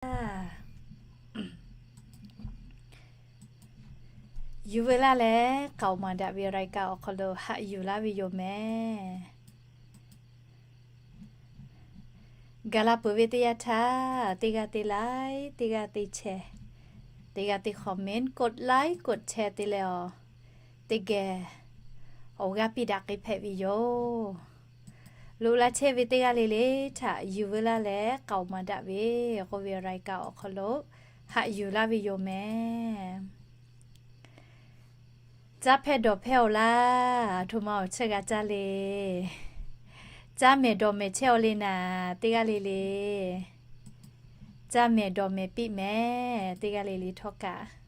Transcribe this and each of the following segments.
laˇ. Yuˬ veu laˇ leh k'aoˍ maˍ daꞈ ve รายการ awˬ hk'aw lo haꞈ yuˬ laˇ ve yoˬ mehˍ. Gaˬ la peuˬ ve teˇ yanˇ htaˇ, teˇ g'aˇ teˇ like, teˇ g'aˇ teˇ share, teˇ g'aˇ teˇ comment, กดไลค์ กดแชร์ te leh awˬ, teˇ geh awˬ g'aˇ piˇ daꞈ k'ai hpehꞈ ve yoˬ. Loꞈ la chehˇ ve teˇ g'aˇ le le htaꞈ yuˬ veu laˇ leh k'aoˍ maˍ daꞈ ve k'oˆ ve รายการ awˬ hk'aw lo haꞈ yuˬ laˇ ve yoˬ mehˍ. Caˇ hpehˇ dawˬ hpehˇ-oˬ laˇ, aˬ htoꞈ ma awˬ chehˇ g'a caˇ le. Caˇ mehˍ dawˬ mehˍ chehˇ-oˬ le naˍ, teˇ g'aˇ le le. Caˇ mehˍ dawˬ mehˍ piˇ mehˍ, teˇ g'aˇ le le htawˇ kaꞈ.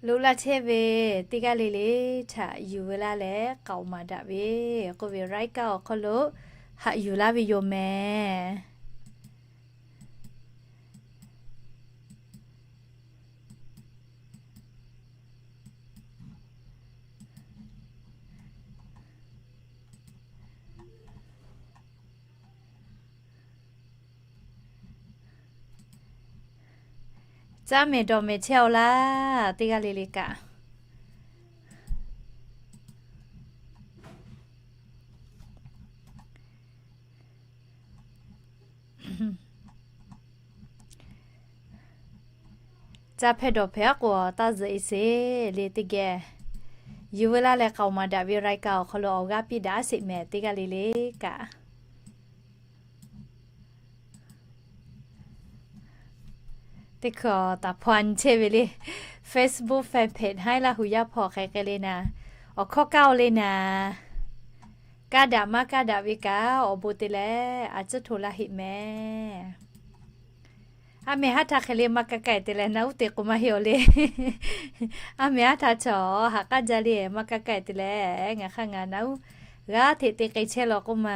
Loꞈ la chehˇ ve teˇ g'aˇ le le htaꞈ yuˬ veu laˇ leh k'aoˍ maˍ daꞈ ve k'oˆ ve รายการ awˬ hk'aw lo haꞈ yuˬ laˇ ve yoˬ mehˍ. Caˇ mehˍ dawˬ mehˍ chehˇ-oˬ laˇ, teˇ g'aˇ le le kaꞈ. Caˇ hpehˇ dawˬ hpehˇ aˉ k'o taˇ zuhꞈ-e sheˍ le teˇ geh. Yuˬ veu laˇ leh k'aoˍ maˍ daꞈ ve รายการ awˬ hk'aw lo awˬ g'aˇ piˇ daꞈ sheˍ mehˍ, teˇ g'aˇ le le kaꞈ. Teˇ hkui taˍ hpaw nyi chehˇ ve le. Facebook fanpage Haiˉ Laˇ hu Yaˇ hpawˇ hk'aˬ hk'e le naˍ, awˬ hkawˇ kaˇ-oˬ le naˍ. Kaˇ daꞈ maˇ kaˇ daꞈ ve kaꞈ awˬ bon te leh a ciˉ hto laˇ heˆ mehˍ. Aˉ mehˍ haˉ htaˇ hk'e le maˇ kaˇ kaˇ-e te leh na uˉ te k'o maˇ heˆ-oˬ le. Aˉ mehˍ haˉ htaˇ chaw haꞈ k'aˉ jaˇ le maˇ kaˇ kaˇ-e te leh ngaˬ hk'aˇ ngaˬ na uˉ g'aˇ hteꞈ te k'ai chehˇ law k'oˆ ma.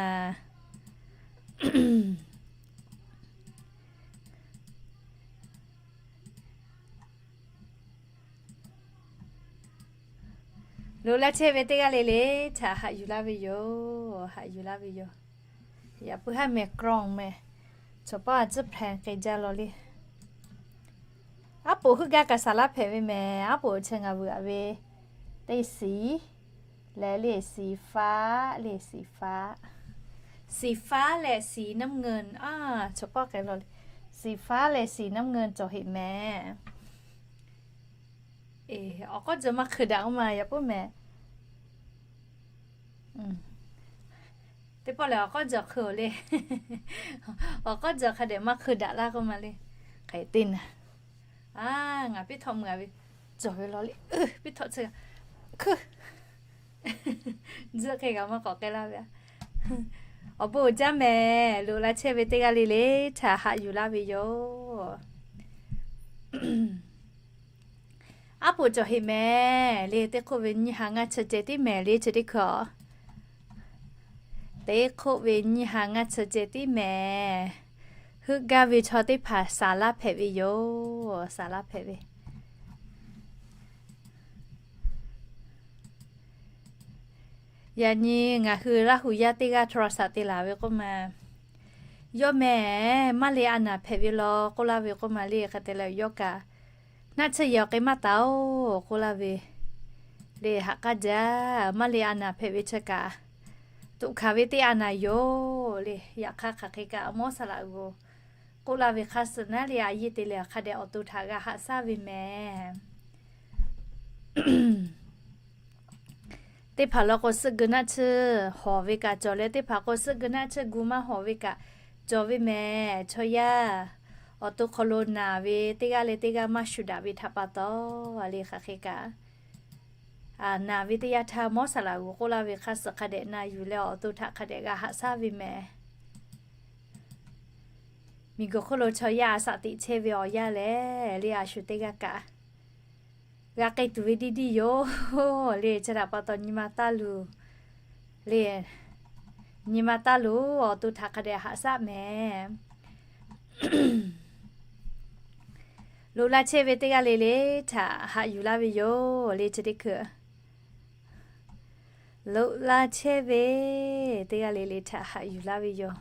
Loꞈ la chehˇ ve teˇ g'aˇ le le htaꞈ haꞈ yuˬ laˇ ve yoˬ. Haꞈ yuˬ laˇ ve yoˬ. Yaꞈ puiˉ haˉ mehˍ กล้อง mehˍ, chaw paˇ a ciˉ hpehꞈ k'ai jaˇ law le. Aˉ poꞈ heuˆ gaˇ kaꞈ saˍ laˇ hpehꞈ ve mehˍ. Aˉ poꞈ chi ngaˬ vuiˬ-a ve teˇ siˍ leh le, สีฟ้า le, สีฟ้า, สีฟ้า leh สีน้ำเงิน a, chaw paˇ k'ai law le. สีฟ้า leh สีน้ำเงิน cawˬ heꞈ mehˍ. Awˬ k'awˉ jaw maˇ hk'eu daꞈ k'oˆ ma yaꞈ puiˉ mehˍ. Teˇ pawˆ lehˬ awˬ k'awˉ jaw hk'eu-oˬ le. Awˬ k'awˉ jaw hk'a dehꞈ maˇ hk'eu daꞈ laˇ k'oˆ ma le. Hk'e te naˍ, a, ngaˬ piˇ htawꞈ meuˬ-a ve cawˬ ve law le. Piˇ htawꞈ chi hk'eu, tzuhˆ hk'e g'a maˇ k'awꞈ k'ai laˇ ve. Awˬ bon uiˍ jaˇ mehˍ. Loꞈ la chehˇ ve teˇ g'aˇ le le htaꞈ haꞈ yuˬ laˇ ve yoˬ. Aˉ poꞈ cawˬ heꞈ mehˍ le. Teˇ hk'oˆ ve nyiˇ ha ngaˇ chi ceh tiˉ mehˍ le chi teˇ hkui-a. Teˇ hk'oˆ ve nyiˇ ha ngaˇ chi ceh tiˉ mehˍ. Heuˆ gaˇ ve chaw teˇ hpaˍ saˍ laˇ hpehꞈ ve yoˬ. Saˍ laˇ hpehꞈ ve. Yaꞈ nyi ngaˬ hui Laˇ hu yaˇ teˇ g'aˇ โทรศัพท์ te laˬ ve k'oˆ ma, yawˇ mehˍ maˇ le a naˍ hpehꞈ ve law k'oˆ laˇ ve k'oˆ ma le. Hk'e te leh yawˇ kaꞈ naˆ tsuhˇ yehˬ awˬ k'ai maˇ taˍ-oˬ k'oˆ laˇ ve le. Haꞈ k'aˇ jaˇ, maˇ le a naˍ hpehꞈ ve chi kaꞈ, toꞈ hkanˍ ve teˇ a naˍ yoˬ le. Yaꞈ hk'aˇ hk'aˬ hk'e kaꞈ mawˇ saˍ laꞈ g'oˍ k'oˆ laˇ ve hk'a suhˍ naˉ le a yehˬ te leh hk'a dehꞈ awˬ to htaꞈ g'a haꞈ shaˉ ve mehˍ. Teˇ hpaˍ law k'o suhˆ geu naˆ tsuhˇ hawˬ ve kaꞈ cawˬ leh, teˇ hpaˍ k'o suhˆ geu naˆ tsuhˇ gu maˇ hawˬ ve kaꞈ cawˬ ve mehˍ. Chaw yaˇ awˬ to hk'aw lo naˬ ve teˇ g'aˇ leh teˇ g'aˇ maˇ shuˍ daꞈ ve htaꞈ pa taw, a le hk'aˬ hk'e kaꞈ, naˬ ve teˇ yanˇ htaˇ mawˇ saˍ laꞈ g'oˍ k'oˆ laˇ ve hk'a suhˍ hk'a dehꞈ na yuˬ leh awˬ to htaꞈ hk'a dehꞈ g'a haꞈ shaˉ ve mehˍ. Miˬ guiˬ hk'oˆ lo chaw yaˇ a shaꞈ teꞈ chehˇ ve awˬ yanˇ lehˬ le, a shu teˇ g'aˇ kaꞈ g'a k'ai tuˬ ve diˇ diˇ yoˬ le. Chi htaꞈ pa taw nyi ma taˇ luˬ le. Nyi ma taˇ luˬ, awˬ to htaꞈ hk'a dehꞈ haꞈ shaˉ mehˍ. Loꞈ la chehˇ ve teˇ g'aˇ le le htaꞈ haꞈ yuˬ laˇ ve yoˬ le chi teˇ hkui. Loꞈ la chehˇ ve, teˇ g'aˇ le le htaꞈ haꞈ yuˬ laˇ ve yoˬ.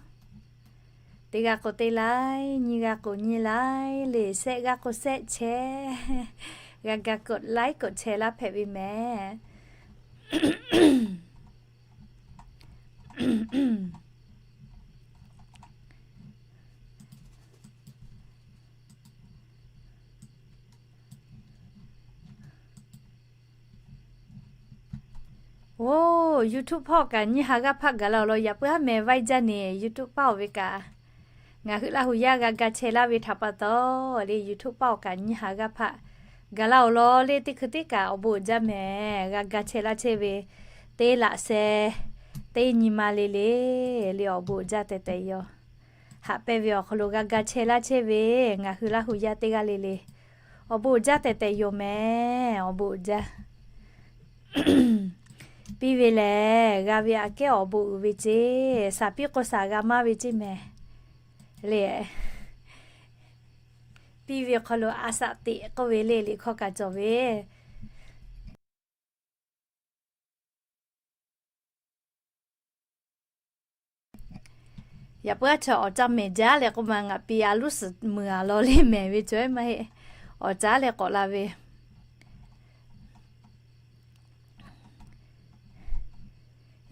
Teˇ g'aˇ k'o teˇ laiˉ, nyiˇ g'aˇ k'o nyiˇ laiˉ, le shehˆ g'aˇ k'o shehˆ chehˇ, g'a ga กดไลค์ กดแชร์ laˇ hpehꞈ ve mehˍ. Oˇ, YouTube hpawˇ kaꞈ nyiˇ ha g'aˇ hpaˆ gaˬ la awˬ lawn. Yaꞈ puiˉ haˉ mehˍ vaiˇ jaˇ ne, YouTube paˇ oˬ ve kaꞈ ngaˬ hui Laˇ hu yaˇ g'a ga chehˇ laˇ ve htaꞈ pa taw le, YouTube paˇ oˬ kaꞈ nyiˇ ha g'aˇ hpaˆ gaˬ la awˬ lawn le. Teˇ hkui teˇ kaꞈ awˬ bon uiˍ jaˇ mehˍ, g'a ga chehˇ laˇ chehˇ ve teˇ laꞈ sheh, teˇ nyi ma le le, le awˬ bon uiˍ jaˇ tehꞈ tehꞈ yoˬ. Haꞈ pehnˇ ve awˬ hk'aw lo g'a ga chehˇ laˇ chehˇ ve ngaˬ hui Laˇ hu yaˇ teˇ g'aˇ le le, awˬ bon uiˍ jaˇ tehꞈ tehꞈ yoˬ mehˍ. Awˬ bon uiˍ jaˇ. Piˇ ve lehˬ, g'a ve aꞈ kehˉ awˬ bon uiˍ ve ceˇ, shaˍ piˇ k'o shaˍ g'a maˇ ve ceˇ mehˍ le. Piˇ ve awˬ hk'aw lo a shaꞈ teꞈ k'oˆ ve le, liꞈ hkawˇ kaꞈ cawˬ ve. Yaꞈ puiˉ aˉ chaw awˬ caˇ mehˍ jaˇ leh k'oˆ ma, ngaˬ pi a loˉ suhˍ meuˍ a law le mehˍ ve cawˬ maˇ heˆ. Awˬ caˉ leh k'awꞈ la ve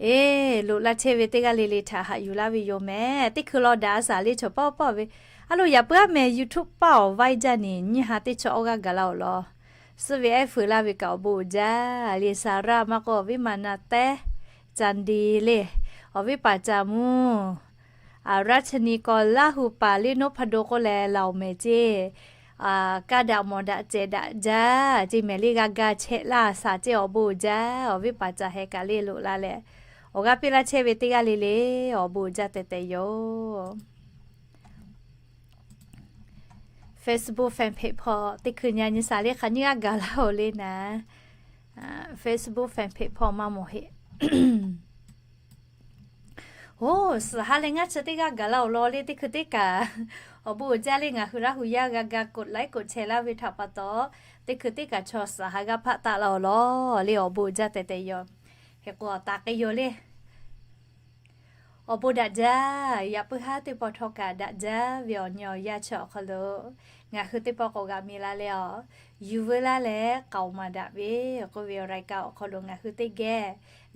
Eˬ, loꞈ la chehˇ ve teˇ g'aˇ le le htaꞈ haꞈ yuˬ laˇ ve yoˬ mehˍ. Teˇ hkui law daꞈ a shaˍ le chaw paˇ paˇ ve. A lo, yaꞈ puiˉ aˉ mehˍ YouTube paˇ awˬ vaiˇ jaˇ ne, nyiˇ ha teˇ chaw awˇ g'aˇ gaˬ la awˬ lawn. Suhˆ ve ehˉ feu laˇ ve kaꞈ awˬ bon uiˍ jaˇ le. Saˍraˇ maˇ k'o, awˬ viˉ Maˍnaˍtehˉ, Caˍndiˍ le, awˬ viˉ paˍ Caˍ muˇ, a Raˇchani k'aw Laˇ hu paˍ le, Noˇhpaˍdo k'oˆ leh Laoˍ mehˍ ceˇ, kaˇ daꞈ mawˬ daꞈ cehˬ daꞈ jaˇ ceˇ mehˍ le. G'a ga chehˇ laˇ shaˍ ceˇ, awˬ bon uiˍ jaˇ. Awˬ viˉ paˍ Caˍ heh kaꞈ le loꞈ la leh, awˬ g'aˇ piˇ laˇ chehˇ ve teˇ g'aˇ le le, awˬ bon uiˍ jaˇ tehꞈ tehꞈ yoˬ. Facebook fan page hpawˇ teˇ hkui nyi a nyi shaˍ le hk'aˬ nyiˇ g'aˇ gaˬ laˇ oˬ le naˍ. Facebook fan page hpawˇ maˇ mawˬ heˆ. Oˇ, suhˍ ha leh ngaˇ chi teˇ g'aˇ gaˬ la awˬ lawn le. Teˇ hkui teˇ kaꞈ awˬ bon uiˍ jaˇ le. Ngaˬ hui Laˇ hu yaˇ g'a ga กดไลค์ กดแชร์ laˇ ve htaꞈ pa taw, teˇ hkui teˇ kaꞈ chaw suhˍ ha g'aˇ hpaˆ taˆ la awˬ lawn le. Awˬ bon uiˍ jaˇ tehꞈ tehꞈ yoˬ. Hk'e k'o taˍ k'ai yoˬ le. Awˬ bon daꞈ jaˇ. Yaꞈ puiˉ haˉ teˇ pawˆ htawˇ kaꞈ daꞈ jaˇ ve awˬ nyi awˬ yanˇ chi awˬ hk'aw lo ngaˬ hui teˇ pawˆ k'awꞈ g'a mi la leh awˬ, yuˬ veu laˇ leh k'aoˍ maˍ daꞈ ve k'oˆ ve รายการ awˬ hk'aw lo ngaˬ hui teˇ geh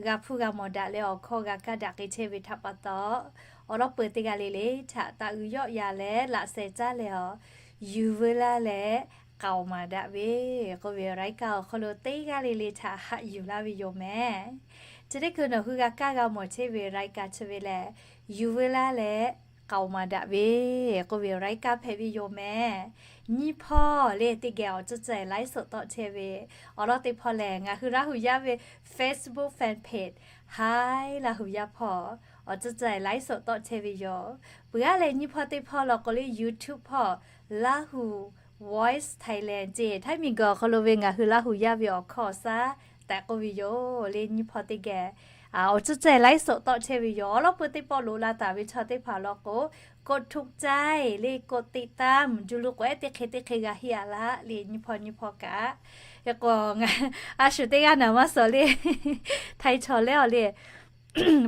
g'a hpuˇ g'a mawˬ daꞈ leh awˬ hkawˇ g'a kaˇ daꞈ k'ai chehˇ ve htaꞈ pa taw, awˬ lawˉ peu teˇ g'aˇ le le htaꞈ taꞈ uiˍ yawˆ yan leh laꞈ sheh caˇ leh awˬ, yuˬ veu laˇ leh k'aoˍ maˍ daꞈ ve k'oˆ ve รายการ awˬ hk'aw lo teˇ g'aˇ le le htaꞈ haꞈ yuˬ laˇ ve yoˬ mehˍ. Chi teˇ hkui nawˬ hui g'a kaˇ g'a mawˬ chehˇ ve รายการ chi ve lehˬ, yuˬ veu laˇ leh k'aoˍ maˍ daꞈ ve k'oˆ ve รายการ hpehꞈ ve yoˬ mehˍ. Nyiˇ hpawˇ le teˇ geh awˬ tcuhˇ ceh ไลฟ์สด tawˆ chehˇ ve, awˬ lawn teˇ hpawˇ lehˬ ngaˬ hui Laˇ hu yaˇ ve Facebook fan page Haiˉ Laˇ hu yaˇ hpawˇ awˬ tcuhˇ ceh ไลฟ์สด tawˆ chehˇ ve yoˬ. Peuˬ aˉ leh nyiˇ hpawˇ teˇ hpawˇ law k'o le, YouTube hpawˇ Laˇ hu Voice Thailand ceˇ, Htaiˇ miˬguiˬ awˬ hk'aw lo ve ngaˬ hui Laˇ hu yaˇ ve awˬ hkawˇ awˬ shaˉ tehꞈ k'oˆ ve yoˬ le. Nyiˇ hpawˇ teˇ geh awˬ tcuhˇ ceh ไลฟ์สด tawˆ chehˇ ve yoˬ. Awˬ lawn peu teˇ pawˆ loꞈ la taˍ ve chaw teˇ hpaˍ law k'o, กดถูกใจ le กดติดตาม juˇ lu k'awehˉ teˇ hk'e teˇ hk'e g'a heˆ a laˇ le. Nyiˇ hpawˇ nyiˇ hpawˇ kaꞈ. Hk'e k'o, a shu teˇ g'aˇ naˍ maˇ suhˍ le, Htaiˇ chaw lehˬ awˬ le,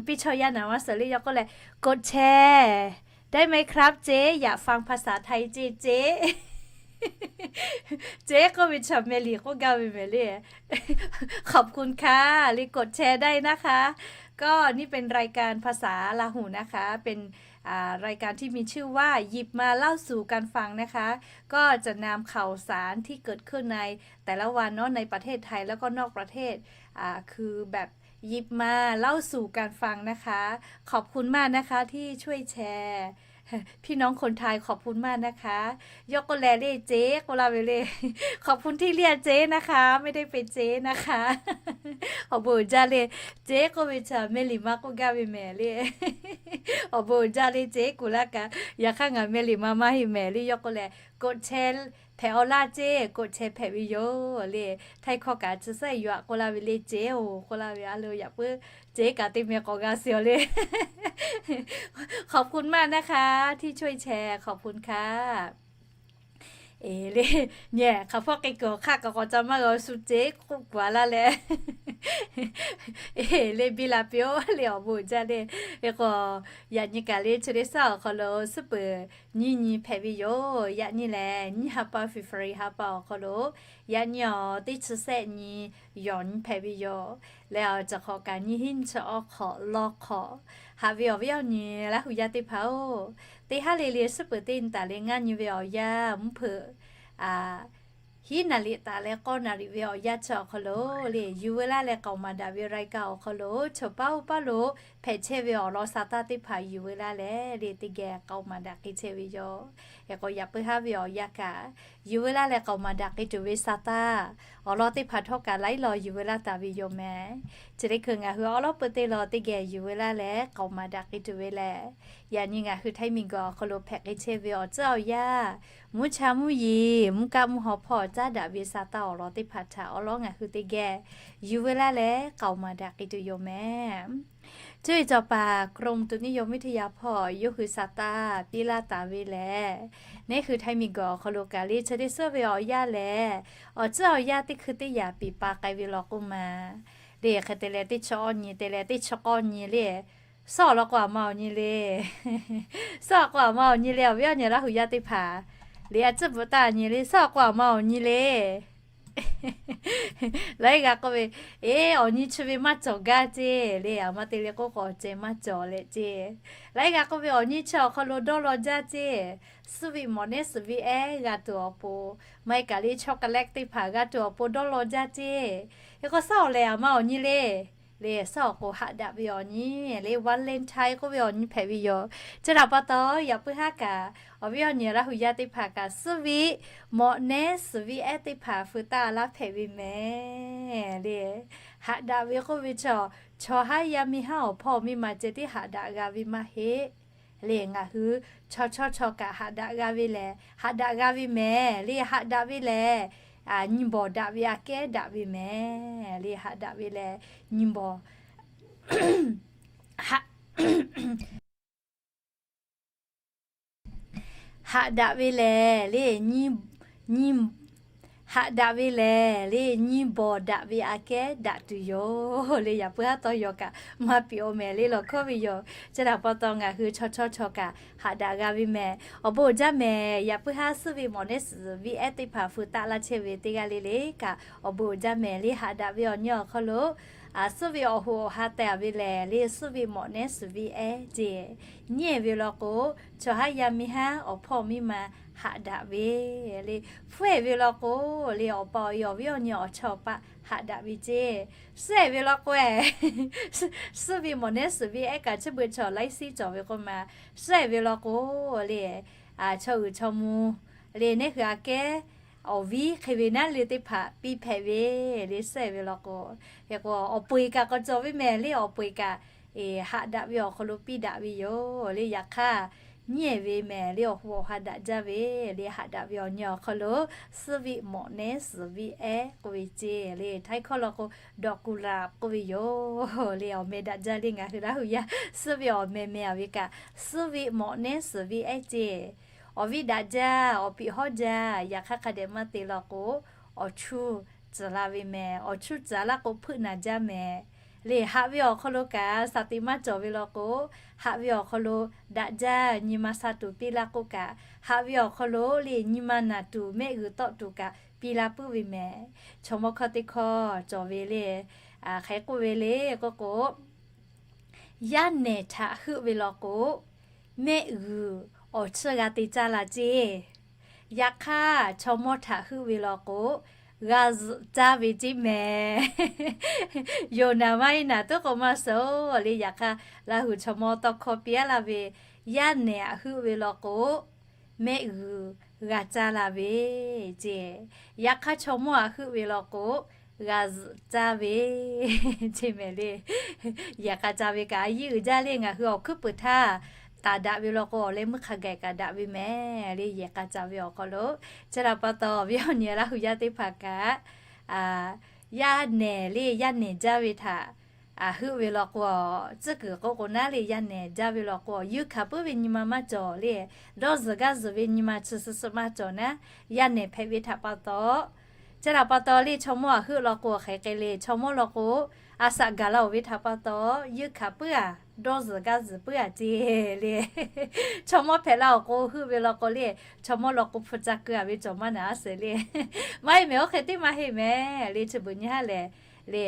piˇ chaw yaˇ naˍ maˇ suhˍ le. Yawˇ k'oˆ leh, กดแชร์ ได้ไหมครับเจ๊ อยากฟังภาษาไทย ceˇ ceˇ. Ceˇ k'oˆ ve chaw meh liꞈ k'oˆ gaˇ ve mehˍ le. ขอบคุณค่ะ le กดแชร์ได้นะคะ ก็นี่เป็นรายการภาษาลาหูนะคะ เป็น อ่า รายการที่มีชื่อว่า หยิบมาเล่าสู่กันฟังนะคะ ก็จะนำข่าวสารที่เกิดขึ้นในแต่ละวันเนาะ ในประเทศไทยแล้วก็นอกประเทศ อ่า คือแบบหยิบมาเล่าสู่กันฟังนะคะ ขอบคุณมากนะคะที่ช่วยแชร์ พี่น้องคนไทย ขอบคุณมากนะคะ Yawˇ k'oˆ leh le, ceˇ k'oˆ laˇ ve le, ขอบคุณที่เรียกเจ๊นะคะ ไม่ได้เป็นเจ๊นะคะ Awˬ bon uiˍ jaˇ le. Ceˇ k'oˆ ve chaw meh liꞈ ma k'oˆ gaˇ ve mehˍ le. Awˬ bon uiˍ jaˇ le, ceˇ kuˬ laˇ kaꞈ, yaꞈ hk'aˇ ngaˬ meh liꞈ ma maˇ heˆ mehˍ le. Yawˇ k'oˆ leh, กดแชร์ hpehꞈ awˬ laˇ ceˇ, กดแชร์ hpehꞈ ve yoˬ le. Htaiˇ hkawˇ kaꞈ chi sehˉ yuˬ aꞈ k'oˆ laˇ ve le, ceˇ oˬ k'oˆ laˇ ve a lo, yaꞈ puiˉ ceˇ kaꞈ teˇ meh k'awꞈ g'a shiˍ awˬ le. ขอบคุณมากนะคะ ที่ช่วยแชร์ ขอบคุณค่ะ Eˬ le, nyi hk'aˬ hpawˇ k'ai kuiˬ awˬ hk'aˇ kaꞈ k'awꞈ ca maˇ g'a shu ceˇ k'oˆ kuˬ a laˇ leh, Eˬ, le biˇ la piˇ-oˆ le awˬ bon jaˇ le. Hk'e k'o, yaꞈ nyi kaꞈ le chi teˇ suhˉ awˬ hk'aw lo suhˉ peuˬ nyiˇ nyi hpehꞈ ve yoˬ. Yaꞈ nyi lehˬ nyiˇ ha pa February ha pa awˬ hk'aw lo, yaꞈ nyi awˬ teˇ chi sehˆ nyi yawˬ nyi hpehꞈ ve yoˬ. Leh awˬ ceuˬ hk'awꞈ kaꞈ nyiˇ hinˉ nyiˇ chi awˇ hk'awꞈ lawˇ hk'awꞈ, haꞈ ve awˬ viˉ awˬ nyi Laˇ hu yaˇ teˇ hpaˍ-oˬ, teˇ haˉ le le suhˉ peuˬ teˇ nyi taˍ le ngaˇ nyi ve awˬ yanˇ mvuhˇ hpeuꞈ hiˉ naˍ riˍ taˍ leh k'awˇ naˍ riˍ ve awˬ yanˇ chi awˬ hk'aw lo le, yuˬ veu laˇ leh k'aoˍ maˍ daꞈ ve รายการ awˬ hk'aw lo, chaw paˉ oˇ paˉ lo hpehꞈ chehˇ ve awˬ lawn sa taˇ teˇ hpaˍ yuˬ veu laˇ leh le, teˇ geh k'aoˍ maˍ daꞈ k'ai chehˇ ve yoˬ. Hk'e k'o, yaꞈ puiˉ haˉ ve awˬ yanˇ kaꞈ, yuˬ veu laˇ leh k'aoˍ maˍ daꞈ k'ai tuˬ ve sa taˇ awˬ lawn teˇ hpaˍ htawˇ kaꞈ laiˉ law yuˬ veu laˇ taˍ ve yoˬ meh. Chi teˇ hkui ngaˬ hui awˉ lawˉ peu teˇ law teˇ geh yuˬ veu laˇ leh k'aoˍ maˍ daꞈ k'ai tuˬ ve lehˬ, yaꞈ nyi ngaˬ hui Htaiˇ miˬguiˬ awˬ hk'aw lo hpehꞈ k'ai chehˇ ve awˬ tcuhˉ awˬ yanˇ, mvuhˇ cha mvuhˇ yeˬ, mvuhˇ kaˆ mvuhˇ haw hpawˇ caˉ daꞈ ve sa taˇ awˬ lawn teˇ hpaˍ htaꞈ awˉ lawˉ ngaˬ hui teˇ geh yuˬ veu laˇ leh k'aoˍ maˍ daꞈ k'ai tuˬ yoˬ meh. Cuˇ yiˍ cawˬ paˍ กรมอุตุนิยมวิทยา hpawˇ yawˇ hui sa taˇ piˇ laˇ taˍ ve lehˬ, neˇ hui Htaiˇ miˬguiˬ awˬ hk'aw lo kaꞈ le chi teˇ suhˉ ve awˬ yanˇ lehˬ, awˬ tcuhˉ awˬ yanˇ teˇ hkui teˇ yaꞈ piˍ pa k'ai ve law k'oˆ ma le. Hk'e te leh teˇ chi awˇ nyi te leh teˇ chi k'awˇ nyi le, suhˉ awˬ lawn k'o aˬ ma awˬ nyi le. Suhˉ awˬ k'o aˬ ma awˬ nyi le awˬ viˉ awˬ nyi Laˇ hu yaˇ teˇ hpaˍ le, a tcuhˉ bvuhꞈ taˇ nyi le, suhˉ awˬ k'o aˬ ma awˬ nyi le. Laiˉ g'a k'oˆ ve, eˬ, awˬ nyi chi ve maˇ cawˬ gaˇ ceˇ le, aˬ ma te le k'oˆ k'o awˬ ceh maˇ cawˬ leh ceˇ. Laiˉ g'a k'oˆ ve, awˬ nyi chi awˬ hk'aw lo dawˇ law jaˇ ceˇ. Suhˉ viˆ mawꞈ nehˉ suhˍ viˆ ehˉ g'a tuˬ awˬ pon, maˇ heˆ kaꞈ le chocolate teˇ hpaˍ g'a tuˬ awˬ pon dawˇ law jaˇ ceˇ. Hk'e k'o suhˉ awˬ lehˬ aˬ ma awˬ nyi le. Le suhˉ awˬ k'o haꞈ daꞈ ve awˬ nyi le, Valentine k'oˆ ve awˬ nyi hpehꞈ ve yoˬ. Chi htaꞈ pa taw, yaꞈ puiˉ haˉ kaꞈ awˬ viˉ awˬ nyi Laˇ hu yaˇ teˇ hpaˍ kaꞈ suhˉ viˆ mawꞈ nehˉ suhˍ viˆ ehˉ teˇ hpaˍ feu taˆ laˇ hpehꞈ ve meh le. Haꞈ daꞈ ve k'oˆ ve chaw, chaw haˉ yaˇ miˇ haˉ awˬ hpawˇ miˇ ma ceh tiˉ haꞈ daꞈ g'a ve maˇ heˆ. Le ngaˬ hui chaw chawˇ chaw kaꞈ haꞈ daꞈ g'a ve lehˬ, haꞈ daꞈ g'a ve meh le, haꞈ daꞈ ve lehˬ, nyi bawˬ daꞈ ve aꞈ kehˉ daꞈ ve meh le, haꞈ daꞈ ve lehˬ, nyi bawˬ haꞈ daꞈ ve lehˬ le, nyi, nyi, haꞈ daꞈ ve lehˬ le, nyi bawˬ daꞈ ve aꞈ kehˉ daꞈ tuˬ yoˬ le. Yaꞈ puiˉ haˉ tawˇ yaw kaꞈ maˇ piꞈ-oˬ mehˍ le lawˬ hkawˉ ve yoˬ. Chi htaꞈ pa taw ngaˬ hui chaw chawˇ chaw kaꞈ haꞈ daꞈ g'a ve mehˍ. Awˬ bon uiˍ jaˇ mehˍ. Yaꞈ puiˉ haˉ suhˉ viˆ mawꞈ nehˉ suhˍ viˆ ehˉ teˇ hpaˍ feu taˆ laˇ chehˇ ve teˇ g'aˇ le le kaꞈ awˬ bon uiˍ jaˇ mehˍ le. Haꞈ daꞈ ve awˬ nyi awˬ hk'aw lo suhˉ viˆ awˬ hoꞈ awˬ ha te-a ve lehˬ le, suhˉ viˆ mawꞈ nehˉ suhˍ viˆ ehˉ ceˇ. Nyi-ehˍ ve law k'o, chaw haˉ yaˇ miˇ haˉ awˬ hpawˇ miˇ ma haꞈ daꞈ ve le. Hpfuhˇ-ehˍ ve law k'o le, awˬ pa awˬ e awˬ viˉ awˬ nyi awˬ chawˇ awˬ paˆ haꞈ daꞈ ve ceˇ. Suhˉ-ehˍ ve law k'o-e, suhˉ viˆ mawꞈ nehˉ suhˍ viˆ ehˉ kaꞈ chi beuꞈ chaw laiˉ siˉ cawˬ ve k'oˆ ma. Suhˉ-ehˍ ve law k'o le, chaw uiˍ chaw mvuh le, neˇ hui aꞈ kehˉ awˬ viˉ hk'e ve naˉ le teˇ hpaˍ piˇ hpehꞈ ve le. Suhˉ-ehˍ ve law k'o, hk'e k'o awˬ peu-eˬ kaꞈ k'awꞈ cawˬ ve mehˍ le. Awˬ peu-eˬ kaꞈ haꞈ daꞈ ve awˬ hk'aw lo piˇ daꞈ ve yoˬ le. Yaꞈ hk'aˇ nyi-ehˍ ve mehˍ le, awˬ hoꞈ awˬ ha daꞈ jaˇ ve le. Haꞈ daꞈ ve awˬ nyi awˬ hk'aw lo suhˉ viˆ mawꞈ nehˉ suhˍ viˆ ehˉ k'oˆ ve ceˇ le. Htaiˇ hkawˇ law k'o ดอกกุหลาบ k'oˆ ve yoˬ le. Awˬ meh daꞈ jaˇ le. Ngaˬ hui Laˇ hu yaˇ suhˉ viˆ awˬ meh meh-a ve kaꞈ suhˉ viˆ mawꞈ nehˉ suhˍ viˆ ehˉ ceˇ. Awˬ viˉ daꞈ jaˇ, awˬ piꞈ hawˉ jaˇ. Yaꞈ hk'aˇ hk'a dehꞈ maˇ te law k'o, awˬ chuˇ tcuhˍ la ve mehˍ. Awˬ chuˇ tcuhˍ laˇ k'o hpuˆ naˍ jaˇ mehˍ le. Haꞈ ve awˬ hk'aw lo kaꞈ shaˍ tiꞈ maˇ cawˬ ve law k'o, haꞈ ve awˬ hk'aw lo daꞈ jaˇ nyi ma sha tuˬ piˇ laˇ k'oˆ kaꞈ, haꞈ ve awˬ hk'aw lo le nyi ma naˬ tuˬ mehˆ g'uiˬ tawˆ tuˬ kaꞈ piˇ laˇ puiˉ ve mehˍ. Chaw mawˇ hkawˇ teˇ hkawˇ cawˬ ve le. Hk'e k'oˆ ve le k'oˆ k'o, yaˇ nehˬ htaꞈ heuˆ ve law k'o, mehˆ g'uiˬ awˬ chiˇ g'a te caˇ la ceˇ. Yaꞈ hk'aˇ chaw mawˇ htaꞈ heuˆ ve law k'o, g'a zuhꞈ caˇ ve ceˇ mehˍ. Yonˍ naˍ maˇ heˆ naˍ tuˉ k'o maˇ suh-oˬ le. Yaꞈ hk'aˇ Laˇ hu chaw mawˇ tawˇ hkawˇ piˇ-a laˇ ve, yaˇ nehˬ htaꞈ heuˆ ve law k'o, mehˆ g'uiˬ g'a caˇ la ve ceˇ. Yaꞈ hk'aˇ chaw mawˇ htaꞈ heuˆ ve law k'o, g'a zuhꞈ caˇ ve ceˇ mehˍ le. Yehˬ k'a ca ve kaꞈ a yiˇ uiˍ jaˇ le. Ngaˬ hui awˬ hkuiˉ peuˬ htaˇ taˍ daꞈ ve law k'o, awˬ leh meuˇ hk'a gaˬ kaꞈ daꞈ ve mehˍ le. Yehˬ k'a ca ve awˬ hk'aw lo, chi htaꞈ pa taw awˬ viˉ awˬ nyi Laˇ hu yaˇ teˇ hpaˍ kaꞈ, yaˇ nehˬ le, yaˇ nehˬ jaˇ ve htaꞈ heuˆ ve law k'o, tcuhˉ kuiˬ k'oˆ k'o naˉ le, yaˇ nehˬ jaˇ ve law k'o, yuˇ hkanˍ puiˉ ve nyi ma maˇ cawˬ le. Dawˇ zuhˬ gaˇ zuhˬ ve nyi ma chi suh suh maˇ cawˬ naˉ, yaˇ nehˬ hpehꞈ ve htaꞈ pa taw Chi htaꞈ pa taw le, chaw mawˇ aꞈ heuˆ law k'o hk'aˬ hk'e le, chaw mawˇ law k'o, a shaꞈ gaˬ la-oˬ ve htaꞈ pa taw, yeunˇ hkanˍ puiˉ-a, dawˇ zuhˬ gaˇ zuhˬ puiˉ-a ceˇ le. Chaw mawˇ hpehꞈ la-oˬ k'o, heuˆ ve law k'o le, chaw mawˇ law k'o hpu ca keu-a ve cawˬ maˇ naˍ a suhˍ le. Maˇ heˆ mehˍ, oˇ hk'e teˇ maˇ heˆ mehˍ le, chi beuꞈ nyi haˉ lehˬ le.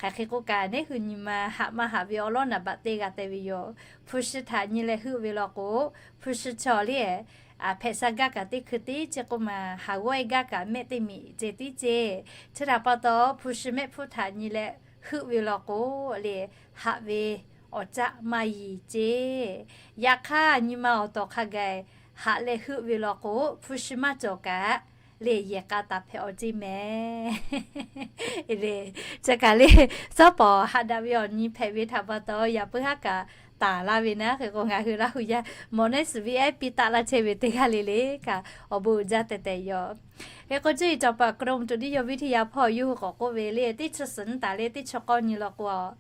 Hk'aˬ hk'e k'oˆ kaꞈ, neˉ hui nyi ma haꞈ maˇ haꞈ ve awˬ lawˉ naˍ baꞈ teˇ g'a te ve yoˬ. Hpu shi htaꞈ nyi leh heuˆ ve law k'o, hpu shi chaw le, hpehꞈ sha gaˇ kaꞈ teˇ hkui tiˉ ceˇ k'oˆ ma, haˍ g'awˇ-e gaˇ kaꞈ mehˆ teˇ miꞈ ceh tiˉ ceˇ. Chi htaꞈ pa taw, hpu shi mehˆ hpfuhˇ htaꞈ nyi leh heuˆ ve law k'o le, haꞈ ve awˬ caˆ maˇ yiˍ ceˇ. Yaꞈ hk'aˇ, nyi ma awˬ tawˍ hk'a gaˬ haꞈ leh heuˆ ve law k'o, hpu shi maˇ cawˬ kaꞈ le, yehˬ k'a taˍ hpehꞈ-aw ceˇ mehˍ. Chi kaꞈ le, suhˉ pawˍ haꞈ daꞈ ve awˬ nyi hpehꞈ ve htaꞈ pa taw, yaꞈ puiˉ haˉ kaꞈ taˍ laˇ ve naˉ. Hk'e k'o, ngaˬ hui Laˇ huˍ yaˇ mawˬ neˉ suhˍ ve ehˉ piˇ taˆ laˇ chehˇ ve teˇ g'aˇ le le kaꞈ, awˬ bon uiˍ jaˇ tehꞈ tehꞈ yoˬ. Hk'e k'o, cuˇ yiˍ cawˬ paˍ กรมอุตุนิยมวิทยา hpawˇ yawˇ hui k'awꞈ k'oˆ ve le, teˇ chi suhˍ nyi taˍ le, teˇ chi k'awˇ nyi law k'o,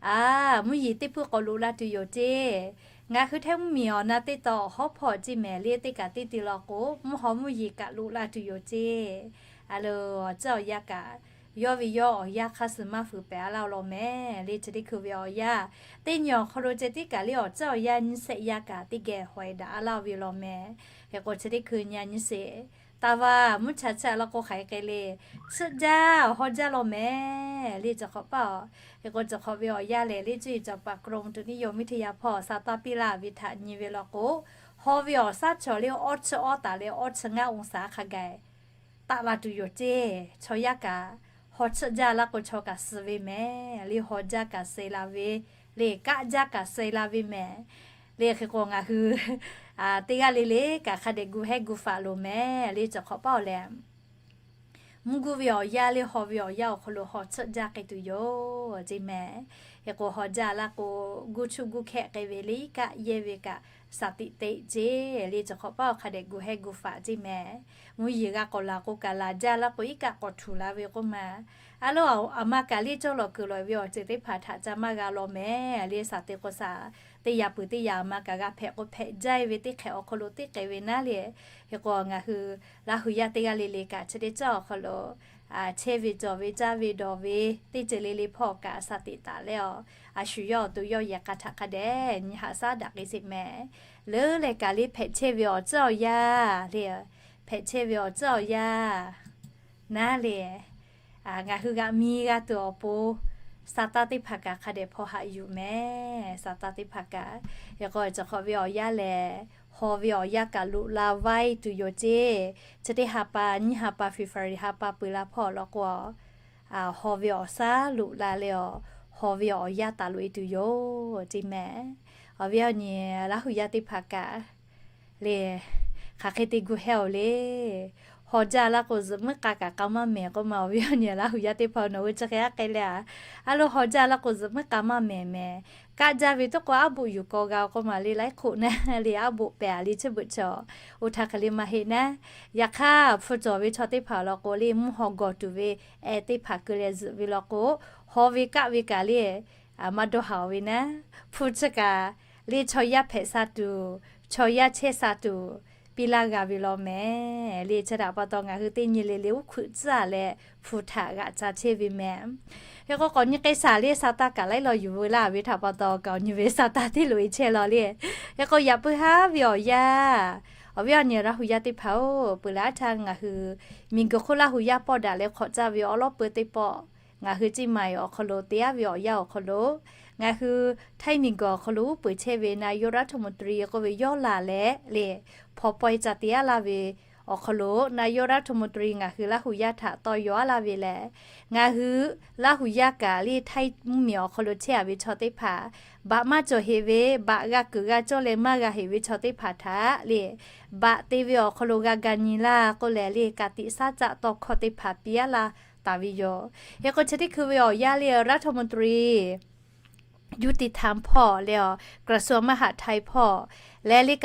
a, mvuhˇ yeˬ teˇ hpuiˇ k'awꞈ loꞈ la tuˬ yoˬ ceˇ. Ngaˬ hui htehˇ mvuhˇ miˬ awˬ na teˇ taw awˬ hawˉ hpawˇ ceˇ mehˍ le, teˇ kaꞈ teˇ te law k'o, mvuhˇ haw mvuhˇ yeˬ kaꞈ loꞈ la tuˬ yoˬ ceˇ. A le, awˬ tcuhˉ awˬ yanˇ kaꞈ, yawˇ ve yawˇ awˬ yanˇ hk'aˇ suh maˇ fuiˍ pehˍ a laˇ law mehˍ le. Chi teˇ hkui ve awˬ yanˇ, teˇ nyi awˬ hk'aw lo ceh tiˉ kaꞈ le, awˬ tcuhˉ awˬ yanˇ nyiˇ shehˆ yanˇ kaꞈ teˇ geh hawehˬ daꞈ a laˇ ve law mehˍ. Hk'e k'o, chi teˇ hkui nyi a nyiˇ shehˆ taˇ vaˇ mvuhˇ cha chi a laˇ k'o, hk'aˬ hk'e k'ai le, tsuhˆ jaˇ haw jaˇ law mehˍ le, cawˬ hk'awꞈ paˇ-oˬ. Hk'e k'o, cawˬ hk'awꞈ ve awˬ yanˇ lehˬ le, cuˇ yiˍ cawˬ paˍ กรมอุตุนิยมวิทยา hpawˇ sa taˇ piˇ laˇ ve htaꞈ nyi ve law k'o, haw ve awˬ shaˉ chaw le, awˇ chi awˇ taˍ leh awˇ chi ngaˇ องศา hk'a gaˬ taˆ la tuˬ yoˬ ceˇ. Chaw yaˇ kaꞈ haw tsuhˆ jaˇ laˇ k'o, chaw kaꞈ suh ve mehˍ le, haw jaˇ kaꞈ suh la ve le, kaˆ jaˇ kaꞈ suh la ve mehˍ le. Hk'e k'o, ngaˬ hui teˇ g'aˇ le le kaꞈ hk'a dehꞈ gu hehˉ gu faˍ loˍ mehˍ le, cawˬ hk'awꞈ paˇ-oˬ leh, mvuhˇ guˇ ve awˬ yanˇ le, haw ve awˬ yanˇ awˬ hk'aw lo haw tsuhˆ jaˇ k'ai tuˬ yoˬ ceˇ mehˍ. Hk'e k'o, haw jaˇ laˇ k'o, guˇ chuˇ guˇ hkehˆ k'ai ve le, iˉ kaˆ yehˇ ve kaꞈ shaˍ tiꞈ teꞈ ceˇ le, cawˬ hk'awꞈ paˇ-oˬ, hk'a dehꞈ gu hehˉ gu faˍ ceˇ mehˍ. Mvuhˇ yeˬ g'a k'awꞈ laˬ k'o kaꞈ, laˬ jaˇ laˇ k'o, iˉ kaˆ k'awꞈ htuˬ la ve k'oˆ ma. A lo, aˬ ma kaꞈ le cawˇ lawˬ kuiˬ lawˬ ve awˬ ceuˬ teˇ hpaˍ htaꞈ ca maˇ g'a law mehˍ le, shaˍ te k'o shaˍ, teˇ yaꞈ peuˬ teˇ yaꞈ aˬ ma kaꞈ g'a hpehꞈ k'o, hpehꞈ jaˇ ve teˇ hk'ehꞈ awˬ hk'aw lo teˇ k'ehꞈ ve naˉ le. Hk'e k'o, ngaˬ hui Laˇ huˍ yaˇ teˇ g'aˇ le le kaꞈ, chi teˇ cawˇ awˬ hk'aw lo chehˇ ve cawˬ ve caˇ ve dawˬ ve teˇ ceuˬ le le hpawˇ kaꞈ shaˍ tiꞈ taˍ leh-aˬ, a shu yawˇ awˬ to yawˇ yehˬ k'a htaꞈ hk'a dehꞈ nyi haꞈ shaˉ daꞈ k'ai sheˍ mehˍ. Leuˉ leh kaꞈ le hpehꞈ chehˇ ve awˬ tcuhˉ awˬ yanˇ le, hpehꞈ chehˇ ve awˬ tcuhˉ awˬ yanˇ naˉ le, ngaˬ hui g'a miˇ g'a tuˬ awˬ pon sa taˇ teˇ hpaˍ kaꞈ hk'a dehꞈ hpaw haꞈ yuˬ mehˍ. Sa taˇ teˇ hpaˍ kaꞈ, hk'e k'o, cawˬ hk'awꞈ ve awˬ yanˇ lehˬ, haw ve awˬ yanˇ kaꞈ loꞈ la vaiˇ tuˬ yoˬ ceˇ. Chi teˇ ha pa, nyiˇ ha pa, February ha pa peuˬ la hpawˇ law k'o, haw ve awˬ shaˉ loꞈ la leh-aˬ, haw ve awˬ yanˇ taˍ loꞈ-e tuˬ yoˬ ceˇ mehˍ. Awˬ viˉ awˬ nyi Laˇ huˍ yaˇ teˇ hpaˍ kaꞈ le, hk'aˬ hk'e te gu hehˉ-oˬ le. Haw jaˇ laˇ k'o, zuhꞈ muiˉ k'a kaꞈ k'a maˇ mehˍ k'oˆ ma. Awˬ viˉ awˬ nyi Laˇ huˍ yaˇ teˇ hpaˍ nawˬ hui chi hk'e aˉ k'ai leh-a, a lo, haw jaˇ laˇ k'o, zuhꞈ muiˉ k'a maˇ mehˍ mehˍ. Kaˆ jaˇ ve tawˇ k'o, aˉ boˆ yuˬ kaw g'a k'oˆ ma le, laiˉ hk'oˆ naˉ le, aˉ boˆ pehˍ-a le, chi beuꞈ chaw oˇ htaˇ hk'e le maˇ heˆ naˉ. Yaꞈ hk'aˇ, hpu cawˬ ve chaw teˇ hpaˍ law k'o le, mvuhˇ haw gawˬ tuˬ ve eh teˇ hpaˍ keu leh zuhꞈ ve law k'o, haw ve kaˆ ve kaꞈ le, maˇ dawˇ haˍ-oˬ ve naˉ. Hpu chi kaꞈ le, chaw yaˇ hpehꞈ sha tuˬ, chaw yaˇ chehˇ sha tuˬ, piˇ laˇ g'a ve law mehˍ le. Chi htaꞈ pa taw, ngaˬ hui teˇ nyi le le uˉ hkuiꞈ tcuhˉ-a leh, hpu htaꞈ g'aꞈ ca chehˇ ve mehˍ. Hk'e k'o, k'awꞈ nyi k'ai shaˍ le, sa taˇ kaꞈ laiˉ law yuˬ veu laˇ ve htaꞈ pa taw, k'awꞈ nyi ve sa taˇ teˇ loꞈ-e chehˇ law le. Hk'e k'o, yaꞈ puiˉ haˉ ve awˬ yanˇ, awˬ viˉ awˬ nyi Laˇ huˍ yaˇ teˇ hpaˍ-oˬ, peuˬ leh aˉ htaˇ ngaˬ hui miˬguiˬ hk'oˆ Laˇ huˍ yaˇ pawˆ daꞈ leh hk'awꞈ caˇ ve awˉ lawˉ peu teˇ pawˆ, ngaˬ hui Ciˇ maˍ awˬ hk'aw lo te-a ve awˬ yanˇ awˬ hk'aw lo, ngaˬ hui Htaiˇ miˬguiˬ awˬ hk'aw lo uˉ peunˍ chehˇ ve นายกรัฐมนตรี k'oˆ ve yawˇ laˬ leh le, hpaw pawehˇ ca te-a laˇ ve awˬ hk'aw lo, นายกรัฐมนตรี ngaˬ hui Laˇ huˍ yaˇ htaꞈ tawˇ yaw-a laˇ ve lehˬ, ngaˬ hui Laˇ huˍ yaˇ kaꞈ le, Htaiˇ mvuhˇmiˬ awˬ hk'aw lo chehˇ-a ve chaw teˇ hpaˍ, baꞈ maˇ cawˬ heꞈ ve, baꞈ g'a kuiˬ g'a cawˇ leh maˇ g'a heꞈ ve chaw teˇ hpaˍ htaꞈ le, baꞈ te ve awˬ hk'aw lo g'a ga nyi laˇ k'oˆ leh le, ka tiꞈ shaˉ caˆ tawˇ hkawˇ teˇ hpaˍ piˇ-a laˇ taˍ ve yoˬ. Hk'e k'o, chi teˇ hkui ve awˬ yanˇ le, รัฐมนตรี ยุติธรรม hpawˇ leh-aˬ, กระทรวงมหาดไทย hpawˇ leh le,